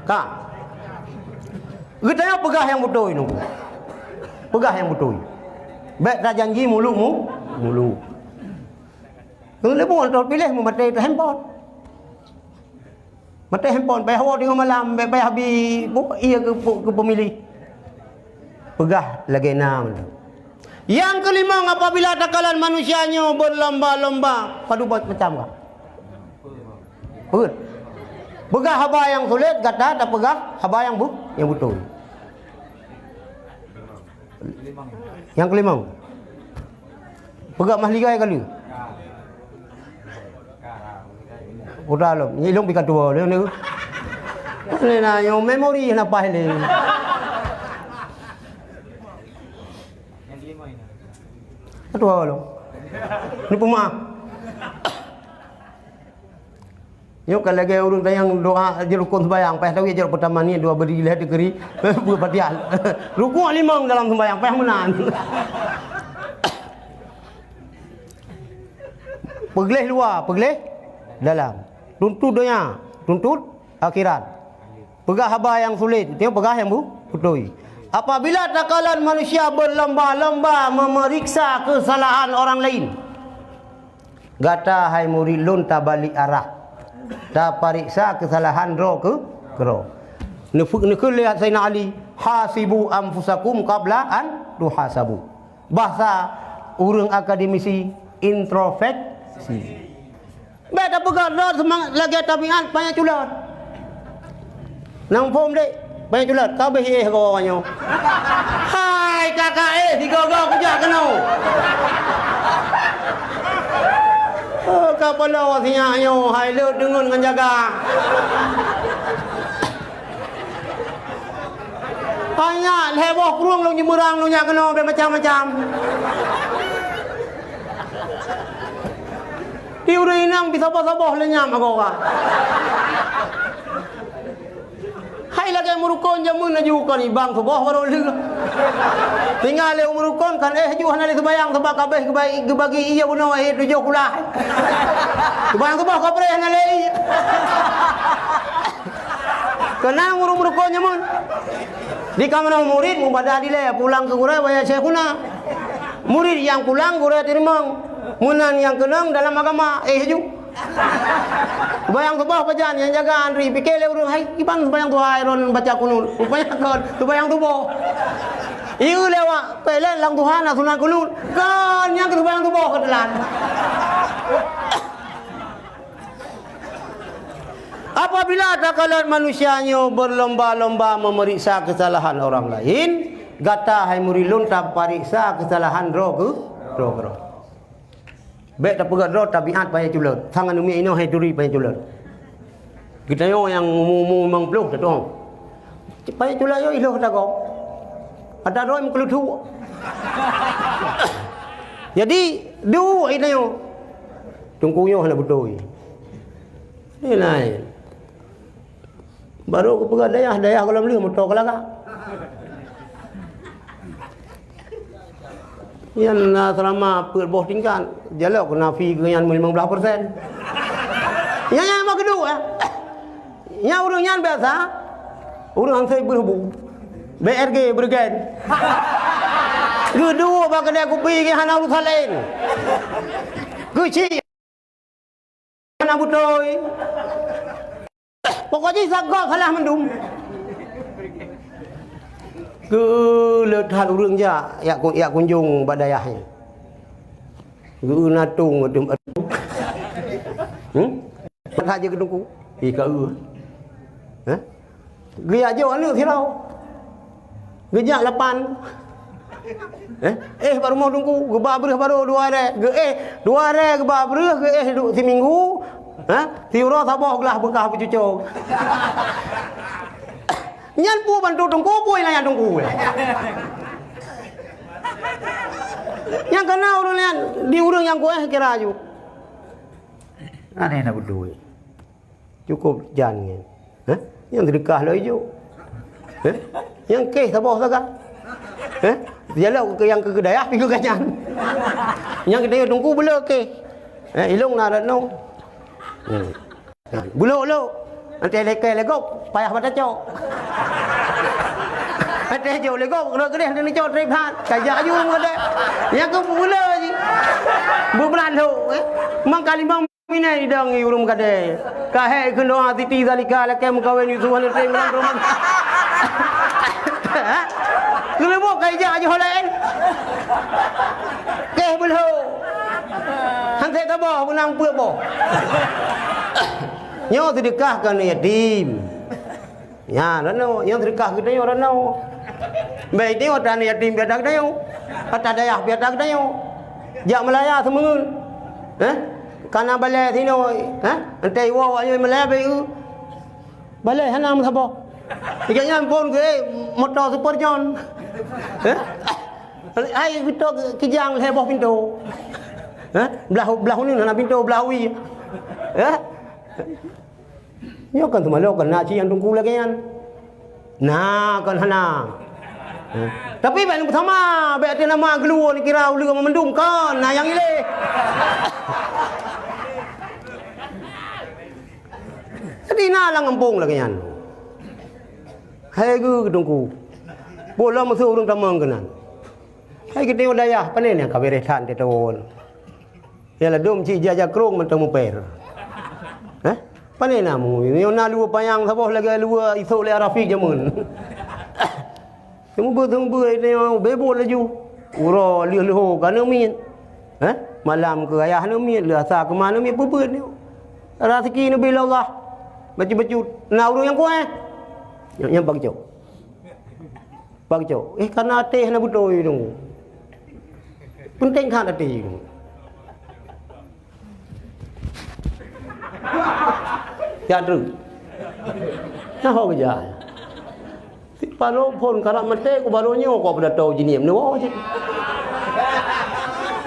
Ka. Geutanyoe peugah nyang beutôi nunggu. Peugah nyang beutôi. Bèk tajanji muluk mu-, muluk. Ngon leubeh atau piléh meumaté teuh handphone. Maté handphone, payah woe teungoh malam, bèk payah bi, bu, iya keu, keu pemilih. Peugah lagèe na meunan. Nyang keulimong, apabila takalon manusia nyoe berlomba-lomba, padub macam ka. Peuet. Peugah haba nyang sulet, gata tapeugah haba nyang bu-, nyang beutôi. Nyang keulimong. Peugah mahligai ka lheueh. Udah lom, nyoe lôn pih ka tuwoe lé nyoe. Lé na nyoe memori hana paih lé. Ka tuwoe lom. Ni peumaaf. Nyoe ka lagèe ureueng tanyong doa jeuet rukon seumayang, paih tawi jeuet peutama ni dua beri lhèe deugri, beufatihah. Rukuk limong dalam seumayang, paih meunan. Peugleh luwa, peugleh dalam. Tuntut donya, tuntut akhirat. Peugah haba nyang sulet, teuh peugah nyang bu-, beutôi. Apabila takalon manusia berlomba-lomba memeriksa kesalahan orang lain, gata hai murit lôn tabalek arah, tapareksa keusalahan droe keu-, keudroe. Neufeu-, neukheun lé Saidina Ali, "Hasibu anfusakum qabla an tuhasabu." Bahasa ureueng akademisi, introspeksi. Bèk Tapeugah lôn seumang-, lagèe tabiat panyöt culot. Nang phom dek, panyöt culot, ka abéh éh goe nyoe. Hai, ka ka éh, sigoe-goe kujak keunoe. Oh, ka paloe sinyak nyoe, hai leuet deungon ngon jaga. Hai nyak, lhèe boh krueng lôn nyeumeulang lôn jak keunoe, bèk macam-macam. Di ureueng inong pih saboh-saboh lé nyam agora. Hai lagèe meurukon jameun laju kon ibang suboh barô lheueh. Tinggai lé meurukon kan éh ju hana lé seubayang sabab ka abéh geubai-, geubagi ié bunoe éh tujoh kulah. Seubayang suboh ka preh hana lé ié. Keunong ureueng meurukon jameun. Di kamoe murit mubadah dilèe pulang keu gurèe wahai Syaikhuna. Murit nyang pulang gurèe teurimong. Meunan nyang keunong dalam agama, éh ju. Seubayang suboh pajan nyang jaga antri, pike lé ureueng, "Hai, kiban seubayang tuha Aaron baca kunut?" Rupanya kon seubayang suboh. Ieu lewat toilet lam tuha na sunat kunut. Kon nyang keu seubayang suboh keuteulan. Apabila takalon manusia nyoe berlomba-lomba memeriksa kesalahan orang lain, gata hai murit lôn tapariksa kesalahan droe keu-, droe keudroe. Bèk tapeugah droe tabiat panyöt culot. Sang aneuk miet inoe hai turi panyöt culot. Geutanyoe nyang umu-umu limong ploh tatu'oh. Panyöt culot nyoe ilôh tagoe. Ata droe meukeuleutuek. Jadi, duek geutanyoe. Teungku nyoe hana beutôi. Ni laén. Barô geupeugah dayah, dayah gohlom lheueh moto keulaga. Nyan na seulama peuet boh tingkat, jalok keu nafi geuh nyan limong blaih persen. Nyan, nyan mah geuduek, eh. Nyan ureueng nyan biasa, ureueng han sép beureubô. B R G, Bergen. Geuduek bak keudè kupi geuh hana urusan laén. Geuchik. Hana beutôi. Pokok jih sagoe salah mandum. Keu le that ureueng jak, jak ku-, jak kunjong bak dayah nyan. Geu-eu natong, hmm? That jeuet keu teungku. Ih, ka eu. Hah? Geujak jok aneuk sidroe. Geujak lapan. Eh, eh, bak rumoh teungku, geuba breueh barô dua rèk. Geu-, eh, dua rèk geuba breueh, geu-, eh, du-, siminggu. Ha? Siuroe saboh glah beukah beucuco. Nyan peue bantu teungku, peue nanya teungku, eh. Nyang kana ureueng nyan, di ureueng nyang kueh kira aju. Aneh na beutôi. Cukôp jan nyan. Hah? Nyang seudeukah lom ijok. Hah? Nyang kéh saboh saga. Hah? Sialok keu nyang keu dayah pigeue ganyan. Nyang keu teungku beuleuh kéh. Eh, ilong na rat nong. Hmm. Beuleuh-leuh. Antai lekée legok, payah bak tacok. Antai jok legok, rot keudeh antai nicok trép that. Kajak aju ureueng keudeh. Nyang keu beuleuh jih. Beubeulat lhok, eh. Mang kalimong Minai idong i ureueng meukadée. Ka hék keunoe Siti Zalika lakée meukawen Yusuf hana teurimong. Keuleubok ka ijak ajoh laén. Kéh beulho. Han sép saboh beunang peuet boh. Nyoe seudeukah keu aneuk yatim. Nyan, ranoe, nyang seudeukah geutanyoe ranoe. Bèk tanyoe ata yatim piata geutanyoe. Ata dayah piata geutanyoe. Jak meulaya seumeungeut. Heh? Kana balèe sinoe. Heh? Antai woe awaknyoe meulaya bèk eu. Balèe hana meusaboh. Ijak nyan phon geu, eh, moto Super John. Heh? Hai geutok kijang lhèe boh pintoe. Heh? Blah, blah uneun hana pintoe, blah wie. Heh? Nyoe kan teuma lôn kan na cit nyang teungku lagèe nyan. Na kan hana. Tapi bèk neupeusamah, bèk até nama geuluwoe neukira ulèe mandum kan, na nyang ilèe. Jadi na lam gampông lagèe nyan. Hai geu teungku. Peue lom meusu ureueng tamong keunan. Hai geutanyoe dayah, pane nyang ka beureh that teuh thôn. Ya ladôm cit ija-ija krông mantong meuper. Hah? Pane na mu? Nyoe na luweue panyang saboh lagèe luweue isôk lé Rafiq jameun. Seumeubeuet-seumeubeuet nyoe beuet laju. Uroe lheueh leuhô ka neumiet. Hah? Malam keu ayah neumiet, lheueh asa keu ma neumiet, peubeuet nyoe. Raseuki neubi lé Allah. Bacut-bacut. Na ureueng nyang kueh. Nyang, nyang bak cok. Bak cok. Eh, kana até hana beutôi dong. Peunteng that até dong. Jak treuk. Nyan ho geujak. Sipaloe phon karab maté, ku baroe nyoe kok peudato jinieum neuwoe cit.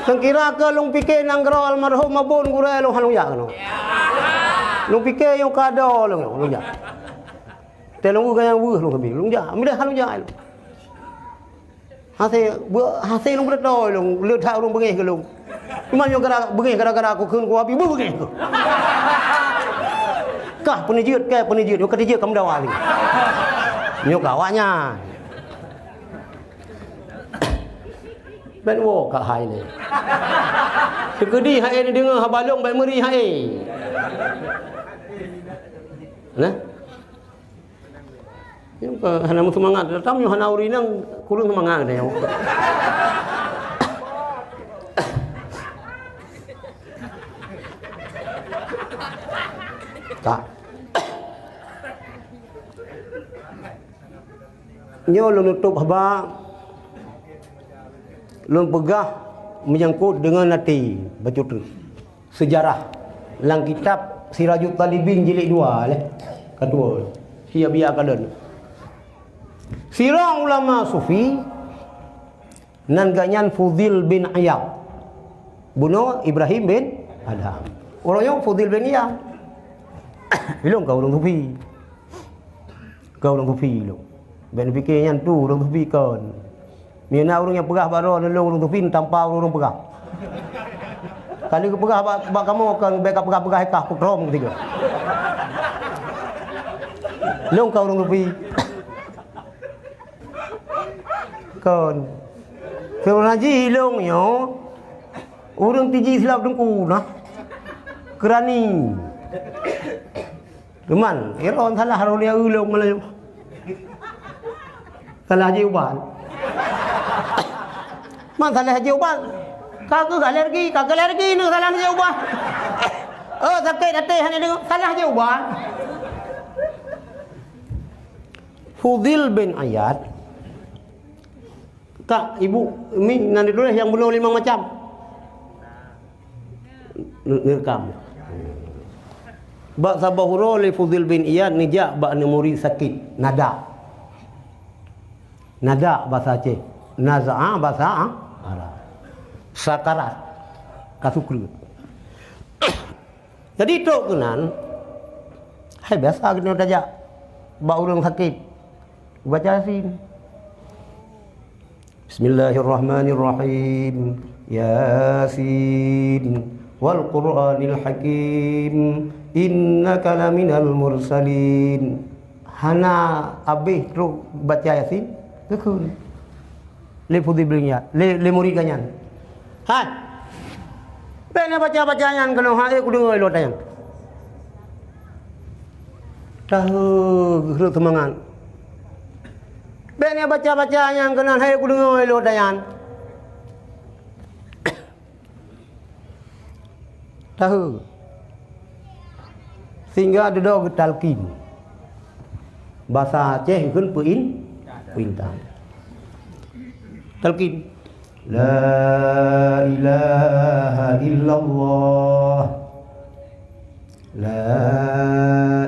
Seukira keu lôn pike nanggroe almarhum Abon Gurée lôn hana lôn jak keunoe. Lôn pike nyang ka do lôn, lôn jak. Teuh lôn gaya weueh lôn sabe, lôn jak. Mideue hana lôn jak lôn. Hase, beu-, hase lôn peudato lôn, le that ureueng beungéh keu lôn. Cuma nyoe gara beungéh gara-gara ku kheun ku abi beu beungéh ku. Kah peuneujeuet, kah peuneujeuet, nyoe ka teujeuet ka meudawa lé. Nyoe ka awaknyan. Ban woe ka hai lé. Teukeudi hai neudeungoe haba lôn ban meuri hai. Nah. Nyoe ka hana meuseumangat, tatam nyoe hana ureueng inong, kureueng seumangat geutanyoe. Ka. Nyoe lôn tutup haba, lôn peugah menyangkut deungon até bacut treuk. Seujarah lam kitab Sirajut Talibin jilid dua lé. Ketua. Sia biya kalon. Sidroe ulama sufi nan gobnyan Fudil bin Iyad. Bunoe Ibrahim bin Adham. Ureueng nyoe Fudil bin Iyad. Ilong ka ureueng sufi. Ka ureueng sufi lom. Bèk neupike nyan tu ureueng sufi kon. Meunyoe na ureueng nyang peugah bak droe lôn ureueng sufi, tampa ureueng peugah. Ka lheueh geupeugah bak, bak kamoe kon, bèk ka peugah-peugah, ka kutrom keu tiga. Lôn ka ureueng sufi. Kon. Keu ureueng haji lôn nyoe, ureueng tiji silap teungku nah. Keurani. Teuma, iron salah roh dia ulông malam. Salah jih ubat. Man salah jih ubat. Ka keuh alergi, ka keuh alergi ni salah jih ubat. Oh, sakét até hana deungoe, salah jih ubat. Fudil bin Iyad. Tak, ibu, mi nan dituléh nyang bunoe limong macam. Neukam. Bak saboh uroe lé Fudil bin Iyad neujak bak aneuk murit sakét, nadak. Nadak basa Aceh, naza'a basa Arab. Sakarat, ka sukreut. Jadi trok keunan, hai biasa keunoe tajak bak ureueng sakét, baca Yasin. Bismillahirrahmanirrahim. Yasin, wal Qur'anil Hakim, innaka laminal mursalin. Hana abéh trok baca Yasin, geukheun lé Fudil bin Iyad, lé, lé murit geuh nyan. Hai! Bèk neubaca-baca nyan keunoe, hai, kudeungoe lôn nyan. Tahe, geukheun seumangat. Bèk neubaca-baca nyan keunoe, hai, kudeungoe lôn nyan. Tahe. Sehingga dudoe geutalkin. Basa Aceh geukheun peuin-, peuintah. Talkin. La ilaha illallah. La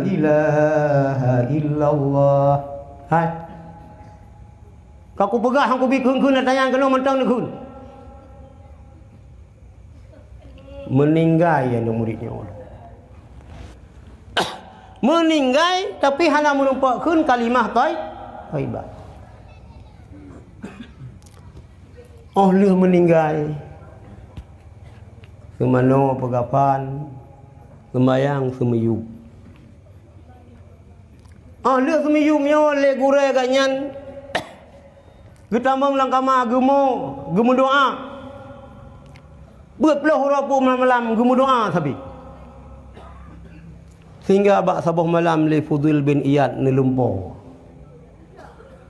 ilaha illallah. Hai. Ka kupeugah hana kubi kheun-kheun, na tanyong keunoe mantong neukheun. Meuninggai aneuk murit nyoe. Meuninggai, tapi hana meurumpok kheun kalimah thoi-, thaibah. Óh lheueh meuninggai, seumanoe peukafan, seumayang seumiyueb. Óh lheueh seumiyueb nyoe lé gurée geuh nyan, geutamong lam kama geumo, geumeudoá. Peuet ploh uroe peuet malam geumeudoá sabe. Sehingga bak saboh malam lé Fudil bin Iyad neulumpoe.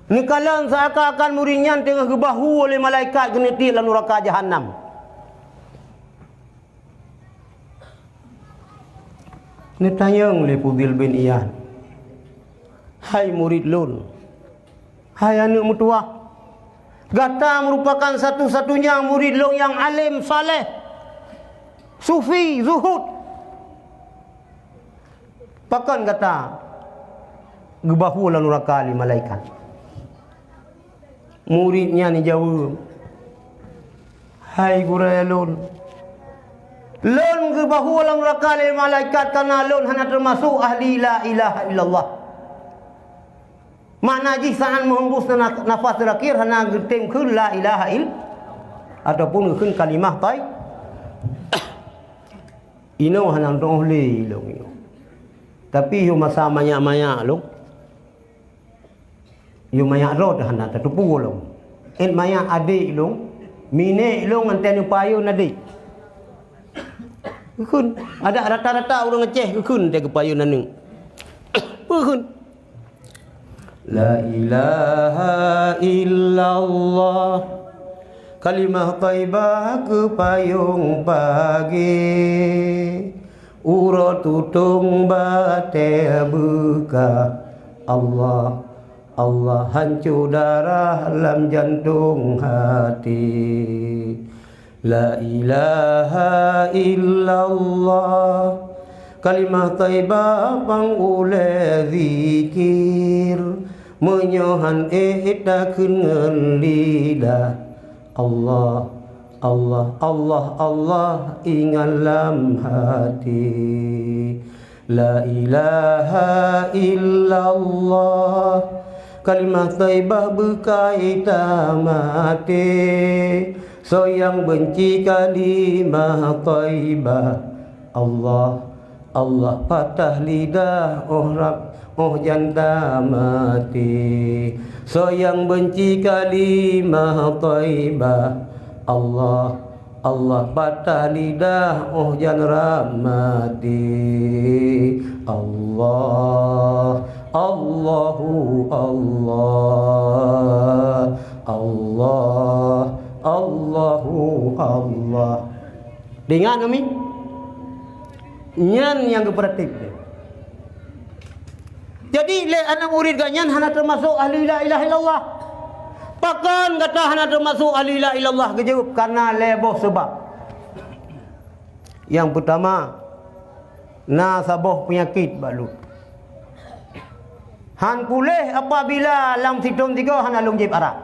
Neukalon seuakan-akan murit nyan teungoh geubahue lé malaikat geuneutik lam nuraka jahanam. Neutanyong lé Fudil bin Iyad, "Hai murid lôn, hai aneuëk meutuwah, gata meurupakan satu-satunya murid lôn nyang além, saleh, sufi, zuhud. Pakon gata geubahue lam nuraka lé malaikat?" Murit nyan jaweueb, "Hai gurée lôn, lôn geubahue lam nuraka lé malaikat kareuna lôn hana teumasok ahli la ilaha illallah." Makna jih saát meuhembus na-, nafas teurakhir hana geutem kheun la ilaha ill-, ataupun geukheun kalimah thoi-, inoe hana teuôh lé lôn inoe. Tapi yoh masa manyak-manyak lôn. Yôh manyak droe teuh hana tateupeue lom. Ét manyak adék lôn, minék lôn ngon teuh neupayeuen adék. Geukheun, adak rata-rata ureuëng Aceh geukheun teuh geupayeuen aneuëk. Geukheun. La ilaha illallah, kalimah thaibah geupayong pagée. Uroe tutong batée beuka, Allah, Allah hanco darah lam jantong haté. La ilaha illallah, kalimah thaibah pang ulée zikir, meunyoe han ék takheun ngon lidah. Allah, Allah, Allah, Allah, ingat lam haté. La ilaha illallah, kalimah thaibah beukai tamaté. Soe nyang beunci kalimah thaibah, Allah, Allah patah lidah, óh rab, óh jan tamaté. Soe nyang beunci kalimah thaibah, Allah, Allah patah lidah, óh jan rab maté. Allah, Allahu Allah, Allah, Allahu Allah. Teuingat kami? Nyan nyang geupraktek. Jadi, lé aneuëk murit geuh nyan hana teumasok ahli la ilaha illallah. Pakon gata hana teumasok ahli la ilaha illallah? Geujaweueb, kareuna lé boh sabab. Nyang peutama, na saboh peunyakét bak lôn. Han puléh apabila lam sithon sigoe hana lôn jieb arak.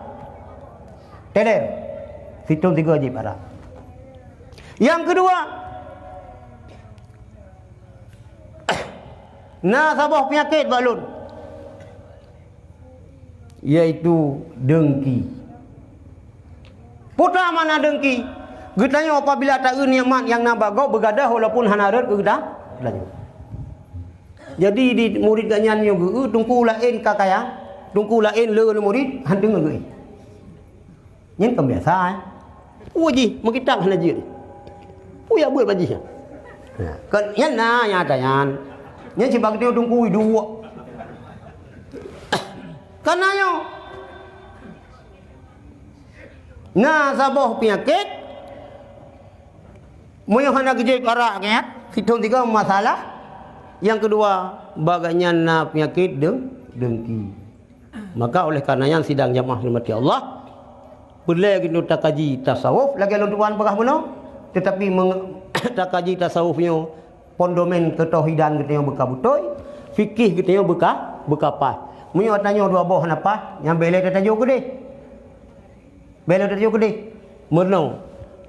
Teudeung, sithon sigoe jieb arak. Nyang keudua, na saboh peunyakét bak lôn, yaitu deungki. Peue makna deungki? Geutanyoe apabila taeu nikmat nyang na bak gob beugadôh walaupun hana rhot keu geuta-, geutanyoe. Jadi di murit geuh nyan nyoe geu-, teungku laén ka kaya, teungku laén le murit han deungoe geu-, Nyan kan biasa, eh. Peue jih meukitab hana jeuet. Peue jak beuet bak jih nyan? Nah, kan nyan na nyata nyan. Nyan sibak geutanyoe teungku duek. Kana nyoe. Na saboh peunyakét, meunyoe hana geujieb arak nyan, sithon sigoe masalah. Nyang keudua, bak geuh nyan na peunyakét deung-, deungki. Maka oleh karena nyan sidang jamaah rahmati Allah, peureulée geutanyoe takaji tasawuf lagée lôn tuan peugah bunoe, teutapi meng-, takaji tasawuf nyoe pondomen keutauhidan geutanyoe beuka beutôi, fikih geutanyoe beuka, beuka paih. Meunyoe tanyoe dua boh hana paih, nyan bék lé tatajoe keudeh. Bék lé tatajoe keudeh. Meurunoe,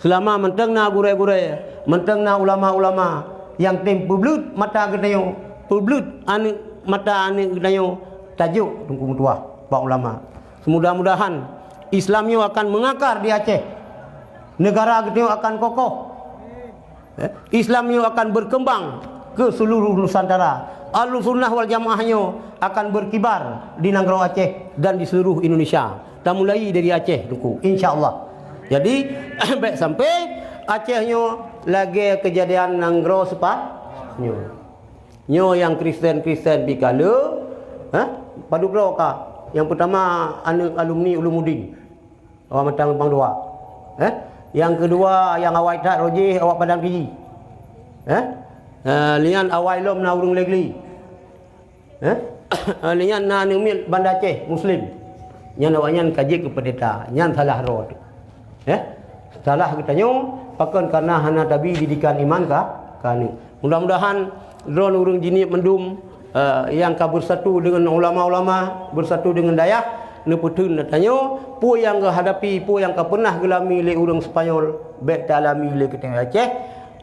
seulama mantong na gurée-gurée, mantong na ulama-ulama nyang tem peubleut mata geutanyoe, peubleut aneuëk, mata aneuëk geutanyoe, tajok teungku meutuwah bak ulama. Mudah-mudahan Islam nyoe akan meungakar di Aceh. Neugara geutanyoe akan kokoh. Eh, Islam nyoe akan berkembang ke seluruh Nusantara. Ahlussunnah wal Jamaah nyoe akan berkibar di nanggroe Aceh dan di seluruh Indonesia. Tamulai dari Aceh, Teungku, insya Allah. Jadi, bék sampai Aceh nyoe lagée keujadian nanggroe seupat nyoe. Nyoe nyang Kristen-Kristen pih ka le, ha? Padub droe ka. Nyang peutama aneuëk alumni Ulumuddin. Awak Matang Simpang Dua. Eh? Nyang keudua, nyang awai that rojih, awak Padang Kiji. Eh? Eh, lian awai lom na ureuëng Legli. Eh? Lian na aneuk miet Banda Aceh Muslim. Nyan awaknyan ka jeuet keu peundeta. Nyan salah droe teuh. Eh? Salah geutanyoe, pakon? Karena hana tabi didikan iman ka, ka aneuk. Mudah-mudahan droen ureuëng Jeunieb mandum, eh, nyang ka beusatu deungon ulama-ulama, beusatu deungon dayah, neupeutheun tanyoe, peue nyang geuhadapi, peue nyang ka peunah geulami lé ureuëng Spanyol, bék taalami lé geutanyoe Aceh.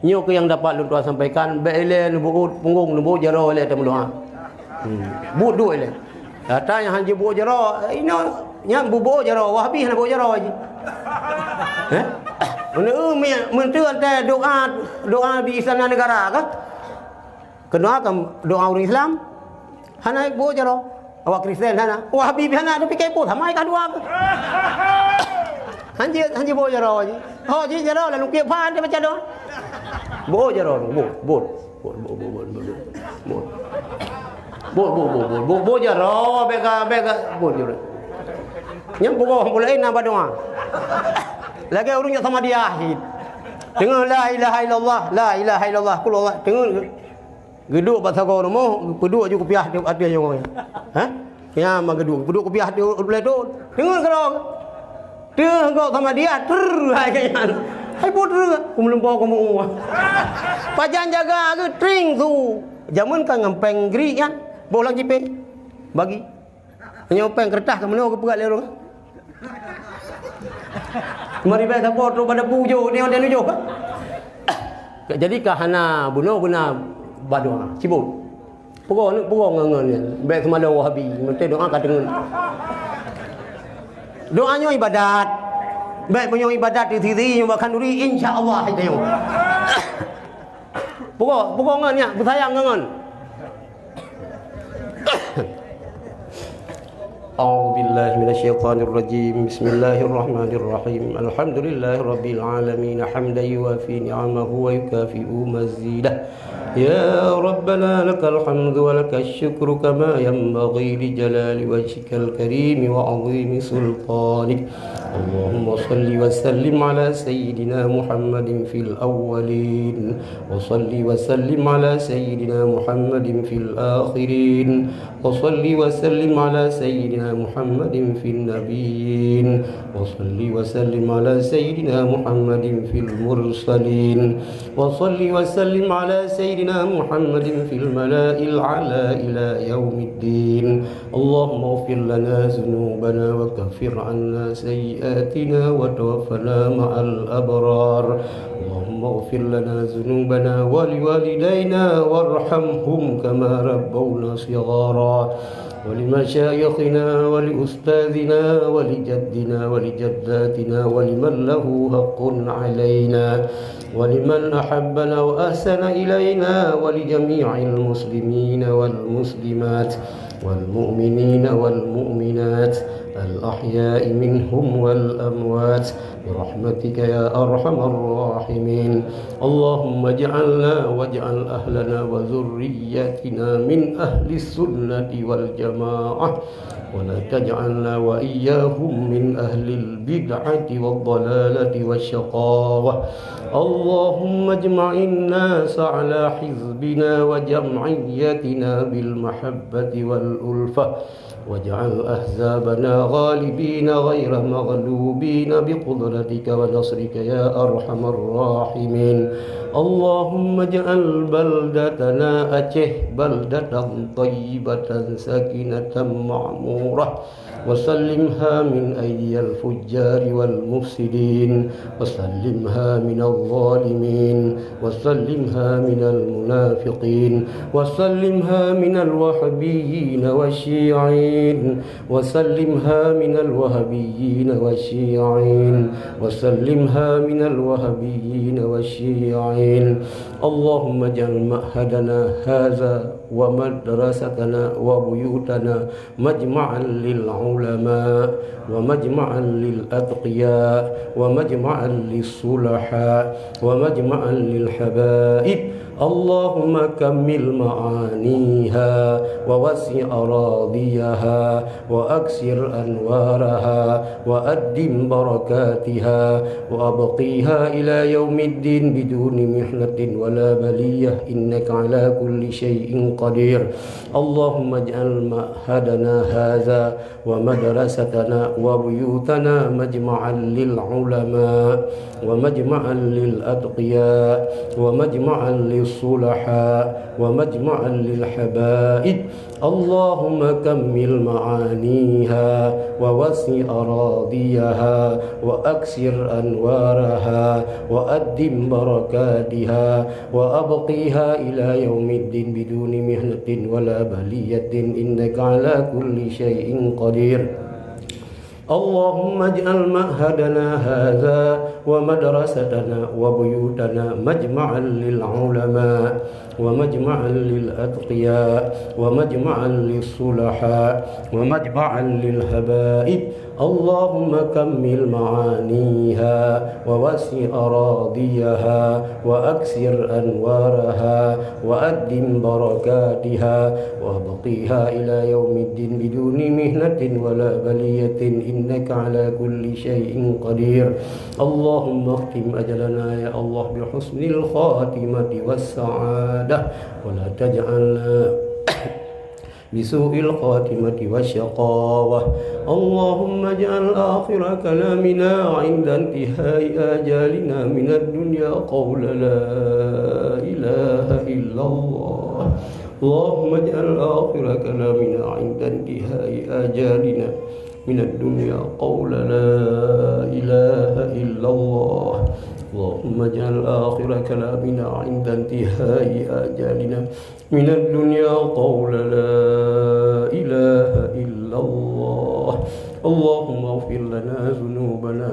Nyoe keuh nyang dapat lôn tuan sampaikan, bék ilée neubeuôt punggong, neubeuôt jaroe ilée tameudoá. Hmm. Buet duek ilée. Ata nyang han jeuet buet jaroe, inoe nyan bubuet jaroe, Wahabi hana buet jaroe jih. Eh? Meuneu, meunteue antai doa, doa di Istana Negara kah? Keunoe kan doa ureuëng Islam. Hana buet jaroe. Awak Kristen hana. Wahabi pih hana, tapi kepo sama ka dua ke. Hanjeuet, hanjeuet buet jaroe jih. Ho jih jaroe lalu kiep phan dia baca doa. Buet jaroe, buet, buet. Buet, buet, buet, buet, buet, buet. Buet, buet, buet, buet, buet, buet jaroe, bék ka, bék ka, buet jaroe. Nyang pukon pula na badoa. Lagée ureuëng nyang sama dia hit. Teungoh la ilaha illallah, la ilaha illallah, kul Allah, teungoh. Geuduek bak sagoe rumoh, peuduek ju kupiah ateueh nyoe. Ha? Nyan ma geuduek, peuduek kupiah ateueh ulée thon. Deungon keudroe. Teuh gok sama dia, trrr, hai nyan. Hai po trrr, ku meulumpo ku meu. Pajan jaga geuh tring su. Jameun ka ngon péng gri nyan. Boh lam jipéng. Bagi. Meunyoe péng keureutah ka meunoe geupeugah lé ureuëng. Mari bék sapo trok bak dapu ujoe, ni ada nujoh. Jadi ka hana bunoe guna badoa. Cibot. Peugah ni, peugah ngon, ngon ni. Bék seumalong Wahabi, meusti doa ka deungon. Doa nyoe ibadat. Bék meunyoe ibadat di sisi nyoe bahkan duri, insya Allah itu nyoe. Peugah, peugah ngon nyak, beusayang ngon. أعوذ بالله من الشيطان الرجيم. بسم الله الرحمن الرحيم. الحمد لله رب العالمين، حمدا يوافي نعمه ويكافئ مزيده. يا ربنا لك الحمد ولك الشكر كما ينبغي لجلال وجهك الكريم وعظيم سلطانك. اللهم صل وسلم على سيدنا محمد في الأولين، وصل وسلم على سيدنا محمد في الآخرين، وصل وسلم على سيدنا محمد في النبيين، وصل وسلم على سيدنا محمد في المرسلين، وصل وسلم على سيدنا محمد في الملأ الأعلى إلى يوم الدين. اللهم اغفر لنا ذنوبنا وكفر عنا سيئاتنا وتوفنا مع الأبرار. اللهم اغفر لنا ذنوبنا ولوالدينا وارحمهم كما ربونا صغارا. ولمشايخنا ولأستاذنا ولجدنا ولجداتنا ولمن له حق علينا ولمن أحبنا وأحسن إلينا ولجميع المسلمين والمسلمات والمؤمنين والمؤمنات الأحياء منهم والأموات برحمتك يا أرحم الراحمين. اللهم اجعلنا واجعل أهلنا وذرياتنا من أهل السنة والجماعة، ولا تجعلنا وإياهم من أهل البدعة والضلالة والشقاوة. اللهم اجمع الناس على حزبنا وجمعيتنا بالمحبة والألفة، واجعل أحزابنا غالبين غير مغلوبين بقدرتك ونصرك يا أرحم الراحمين. اللهم اجعل بلدتنا أتيه بلدة طيبة سكينة معمورة، وسلمها من أيدي الفجار والمفسدين، وسلمها من الظالمين، وسلمها من المنافقين، وسلمها من الوهابيين والشيعيين، وسلمها من الوهابيين والشيعيين، وسلمها من الوهابيين والشيعيين. اللهم اجعل معهدنا هذا ومدرستنا وبيوتنا مجمعا للعلماء، ومجمعا للأتقياء، ومجمعا للصلحاء، ومجمعا للحبائب. اللهم كمل معانيها ووسع أراضيها وأكثر أنوارها وأدم بركاتها وأبقيها إلى يوم الدين بدون محنة ولا بلية إنك على كل شيء قدير. اللهم اجعل معهدنا هذا ومدرستنا وبيوتنا مجمعا للعلماء ومجمعا للأتقياء ومجمعا للصلحاء ومجمعا للحبائب. اللهم كمل معانيها ووسع أراضيها وأكثر أنوارها وأدم بركاتها وأبقيها إلى يوم الدين بدون محنة ولا بلية إنك على كل شيء قدير. اللهم اجعل معهدنا هذا ومدرستنا وبيوتنا مجمعا للعلماء ومجمعا للأتقياء ومجمعا للصلحاء ومجمعا للحبائب. اللهم كمل معانيها ووسع أراضيها وأكثر أنوارها وأدم بركاتها وأبقيها إلى يوم الدين بدون محنة ولا بلية إنك على كل شيء قدير. اللهم اختم أجلنا يا الله بحسن الخاتمة والسعادة ولا تجعلنا بسوء الخاتمة والشقاوة. اللهم اجعل آخر كلامنا عند انتهاء آجالنا من الدنيا قول لا إله إلا الله. اللهم اجعل آخر كلامنا عند انتهاء آجالنا من الدنيا قول لا إله إلا الله. اللهم اجعل آخر كلامنا عند انتهاء آجالنا من الدنيا قول لا إله إلا الله. اللهم اغفر لنا ذنوبنا.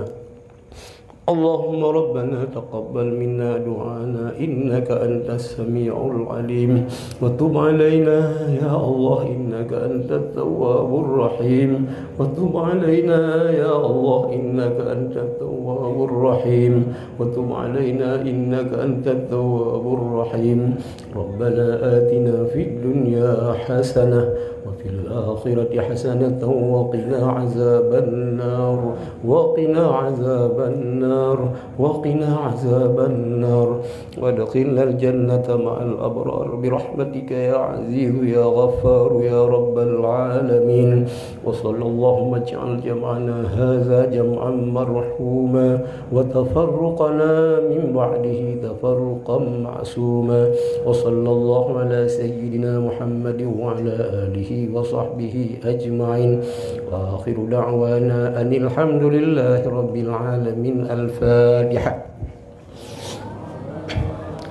اللهم ربنا تقبل منا دعانا إنك أنت السميع العليم وتب علينا يا الله إنك أنت التواب الرحيم وتب علينا يا الله إنك أنت التواب الرحيم وتب علينا إنك أنت التواب الرحيم. ربنا آتنا في الدنيا حسنة وفي الآخرة حسنة وقنا عذاب النار، وقنا عذاب النار، وقنا عذاب النار، وأدخلنا الجنة مع الأبرار برحمتك يا عزيز يا غفار يا رب العالمين. وصلى اللهم اجعل جمعنا هذا جمعا مرحوما وتفرقنا من بعده تفرقا معصوما. وصلى الله على سيدنا محمد وعلى آله وصحبه أجمعين. وآخر دعوانا أن الحمد لله رب العالمين. الفاتحة.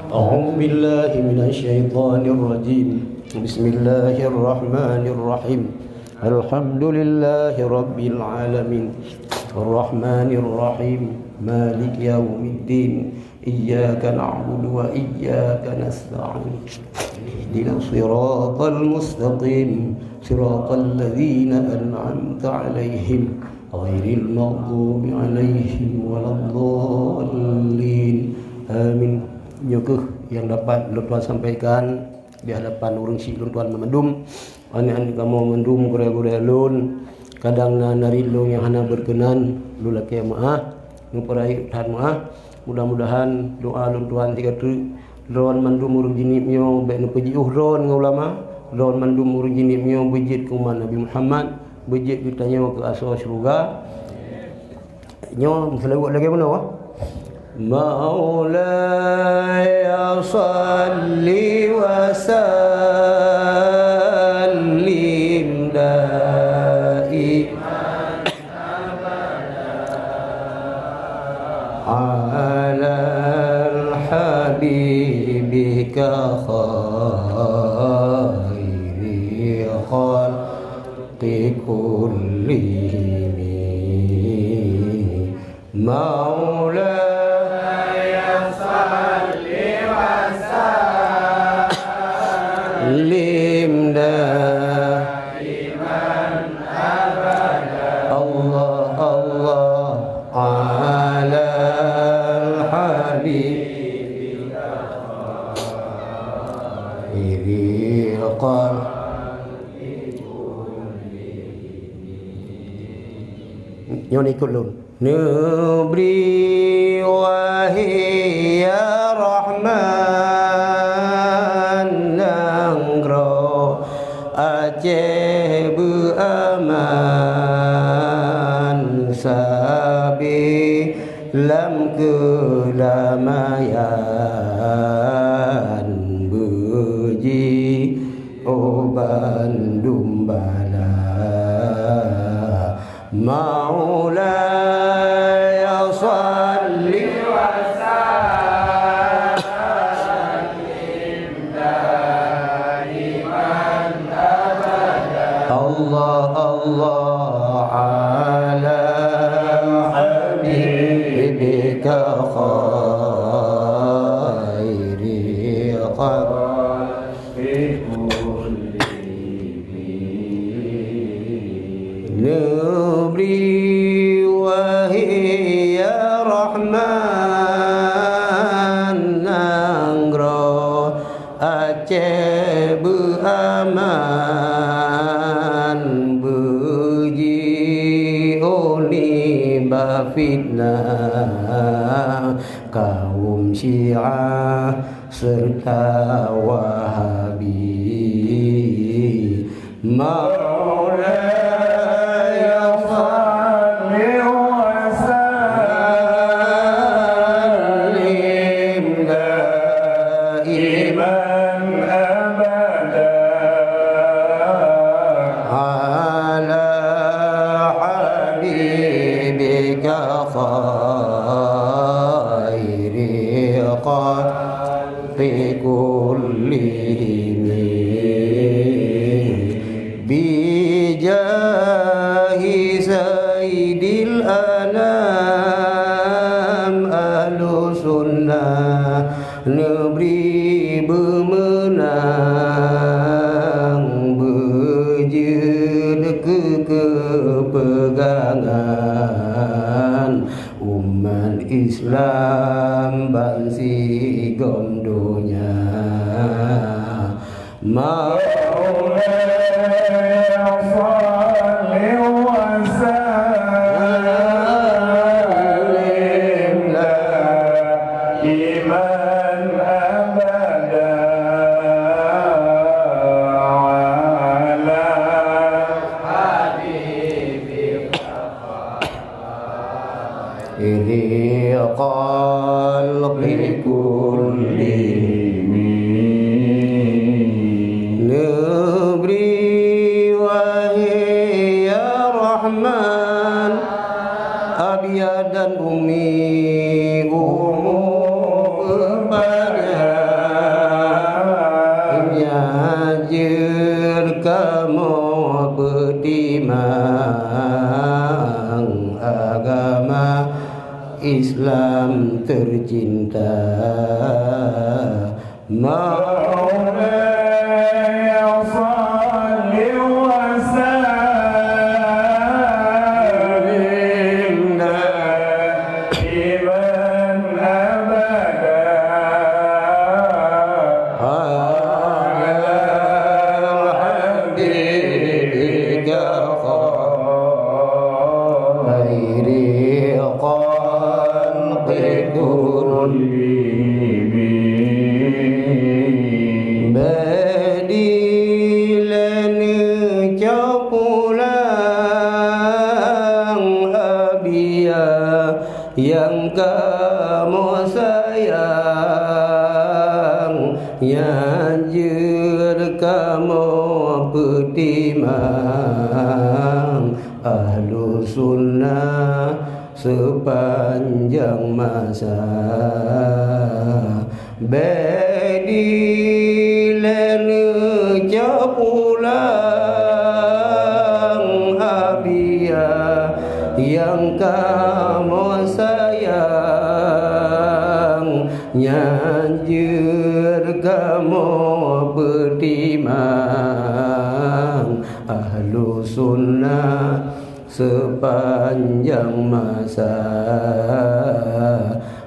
أعوذ بالله من الشيطان الرجيم. بسم الله الرحمن الرحيم. الحمد لله رب العالمين. الرحمن الرحيم. مالك يوم الدين. إياك نعبد وإياك نستعين. اهدنا الصراط المستقيم. صراط الذين أنعمت عليهم. غير المغضوب عليهم ولا الضالين. آمين. Nyoe kheueh nyang dapat lôn tuan sampaikan di hadapan ureuëng syiek lôn tuan mandum. Aneuk-aneuk kamoe mandum, gurée-gurée lôn, kadang na narit lôn nyang hana berkenan, lôn lakée meuáh, neupeurayeuk that meuáh. Mudah-mudahan doa lôn tuan sigoe teuk, droen mandum ureuëng jihnyan nyoe bék neupeujiôh droen ngon ulama, droen mandum ureuëng jihnyan nyoe beujeuet keu umat Nabi Muhammad, beujeuet geutanyoe keu asoe syeuruga. Nyoe meuseulaweuet lagée meunoe. مولاي صل وسلم دائما على حبيبك خير خلق كلهم. مولاي صل وسلم دائما أبدا. الله الله على الحبيب. Nyoe ikot lôn. Neubri wahé ya Rahman, nanggroe Aceh beuaman, sabe lam keudamaian, beuji oh bandum bala. Maulaya shalli wa sallim daiman abada. Allah, Allah ala habibika khairi khalqi kullihim. Neubri wahé ya Rahman, nanggroe Aceh beuaman, beuji oh nibak fitnah kaum Syiah serta Wahabi. Maulaya shalli wa sallim daiman abada ala habibika khairi khalqi kullihim. Bijahi sayyidil anam, ahlu sunnah neubri beumeunang, beujeuet keu keupeugangan umat Islam bansigom donya. Maulaya shalli wa sallim daiman abada ala habibika khairi khalqi kullihim. Neubri wahé ya Rahman, Abia dan Umi umu beupanyang, nyan jeuet kamoe peutimang agama Islam tercinta. Maulaya shalli wa sallim daiman abada ala habibika khairi khalqi kullihim. Bèk dilèe neucok pulang Abia nyang kamoe sayang, nyan jeuet kamoe peutimang Ahlussunnah sepanjang masa. Bèk dilèe neucok pulang Abia nyang kamoe sayang, nyan jeuet kamoe peutimang Ahlussunnah sepanjang masa.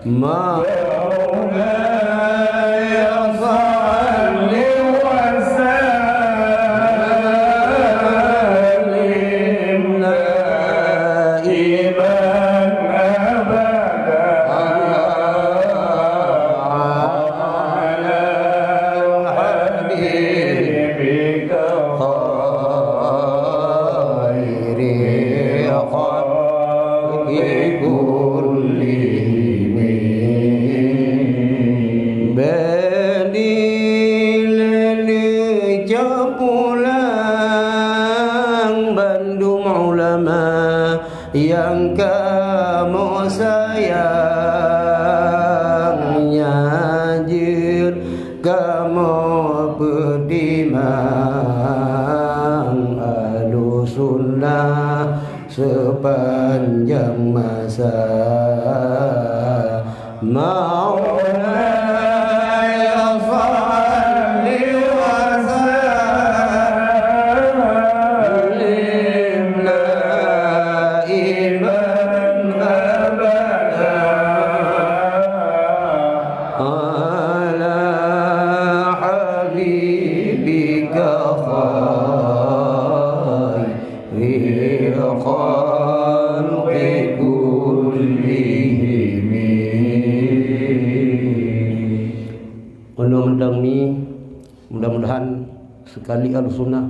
Maulaya shalli wa Cok pulang bandum ulama nyang kamoe sayang, nyan jeuet kamoe peutimang Ahlussunnah sepanjang masa. مولاي صل وسلم دائما أبدا على حبيبك خير الخلق كلهم. Unoe mantong mi, mudah-mudahan sekali Ahlussunnah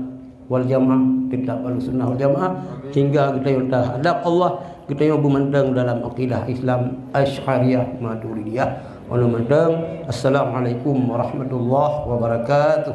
wal Jamaah, tetap Ahlussunnah wal Jamaah, hingga geutanyoe tahadap Allah, geutanyoe beumantong dalam akidah Islam Asy'ariyah Maturidiyah. Unoe mantong, Assalamualaikum warahmatullahi wabarakatuh.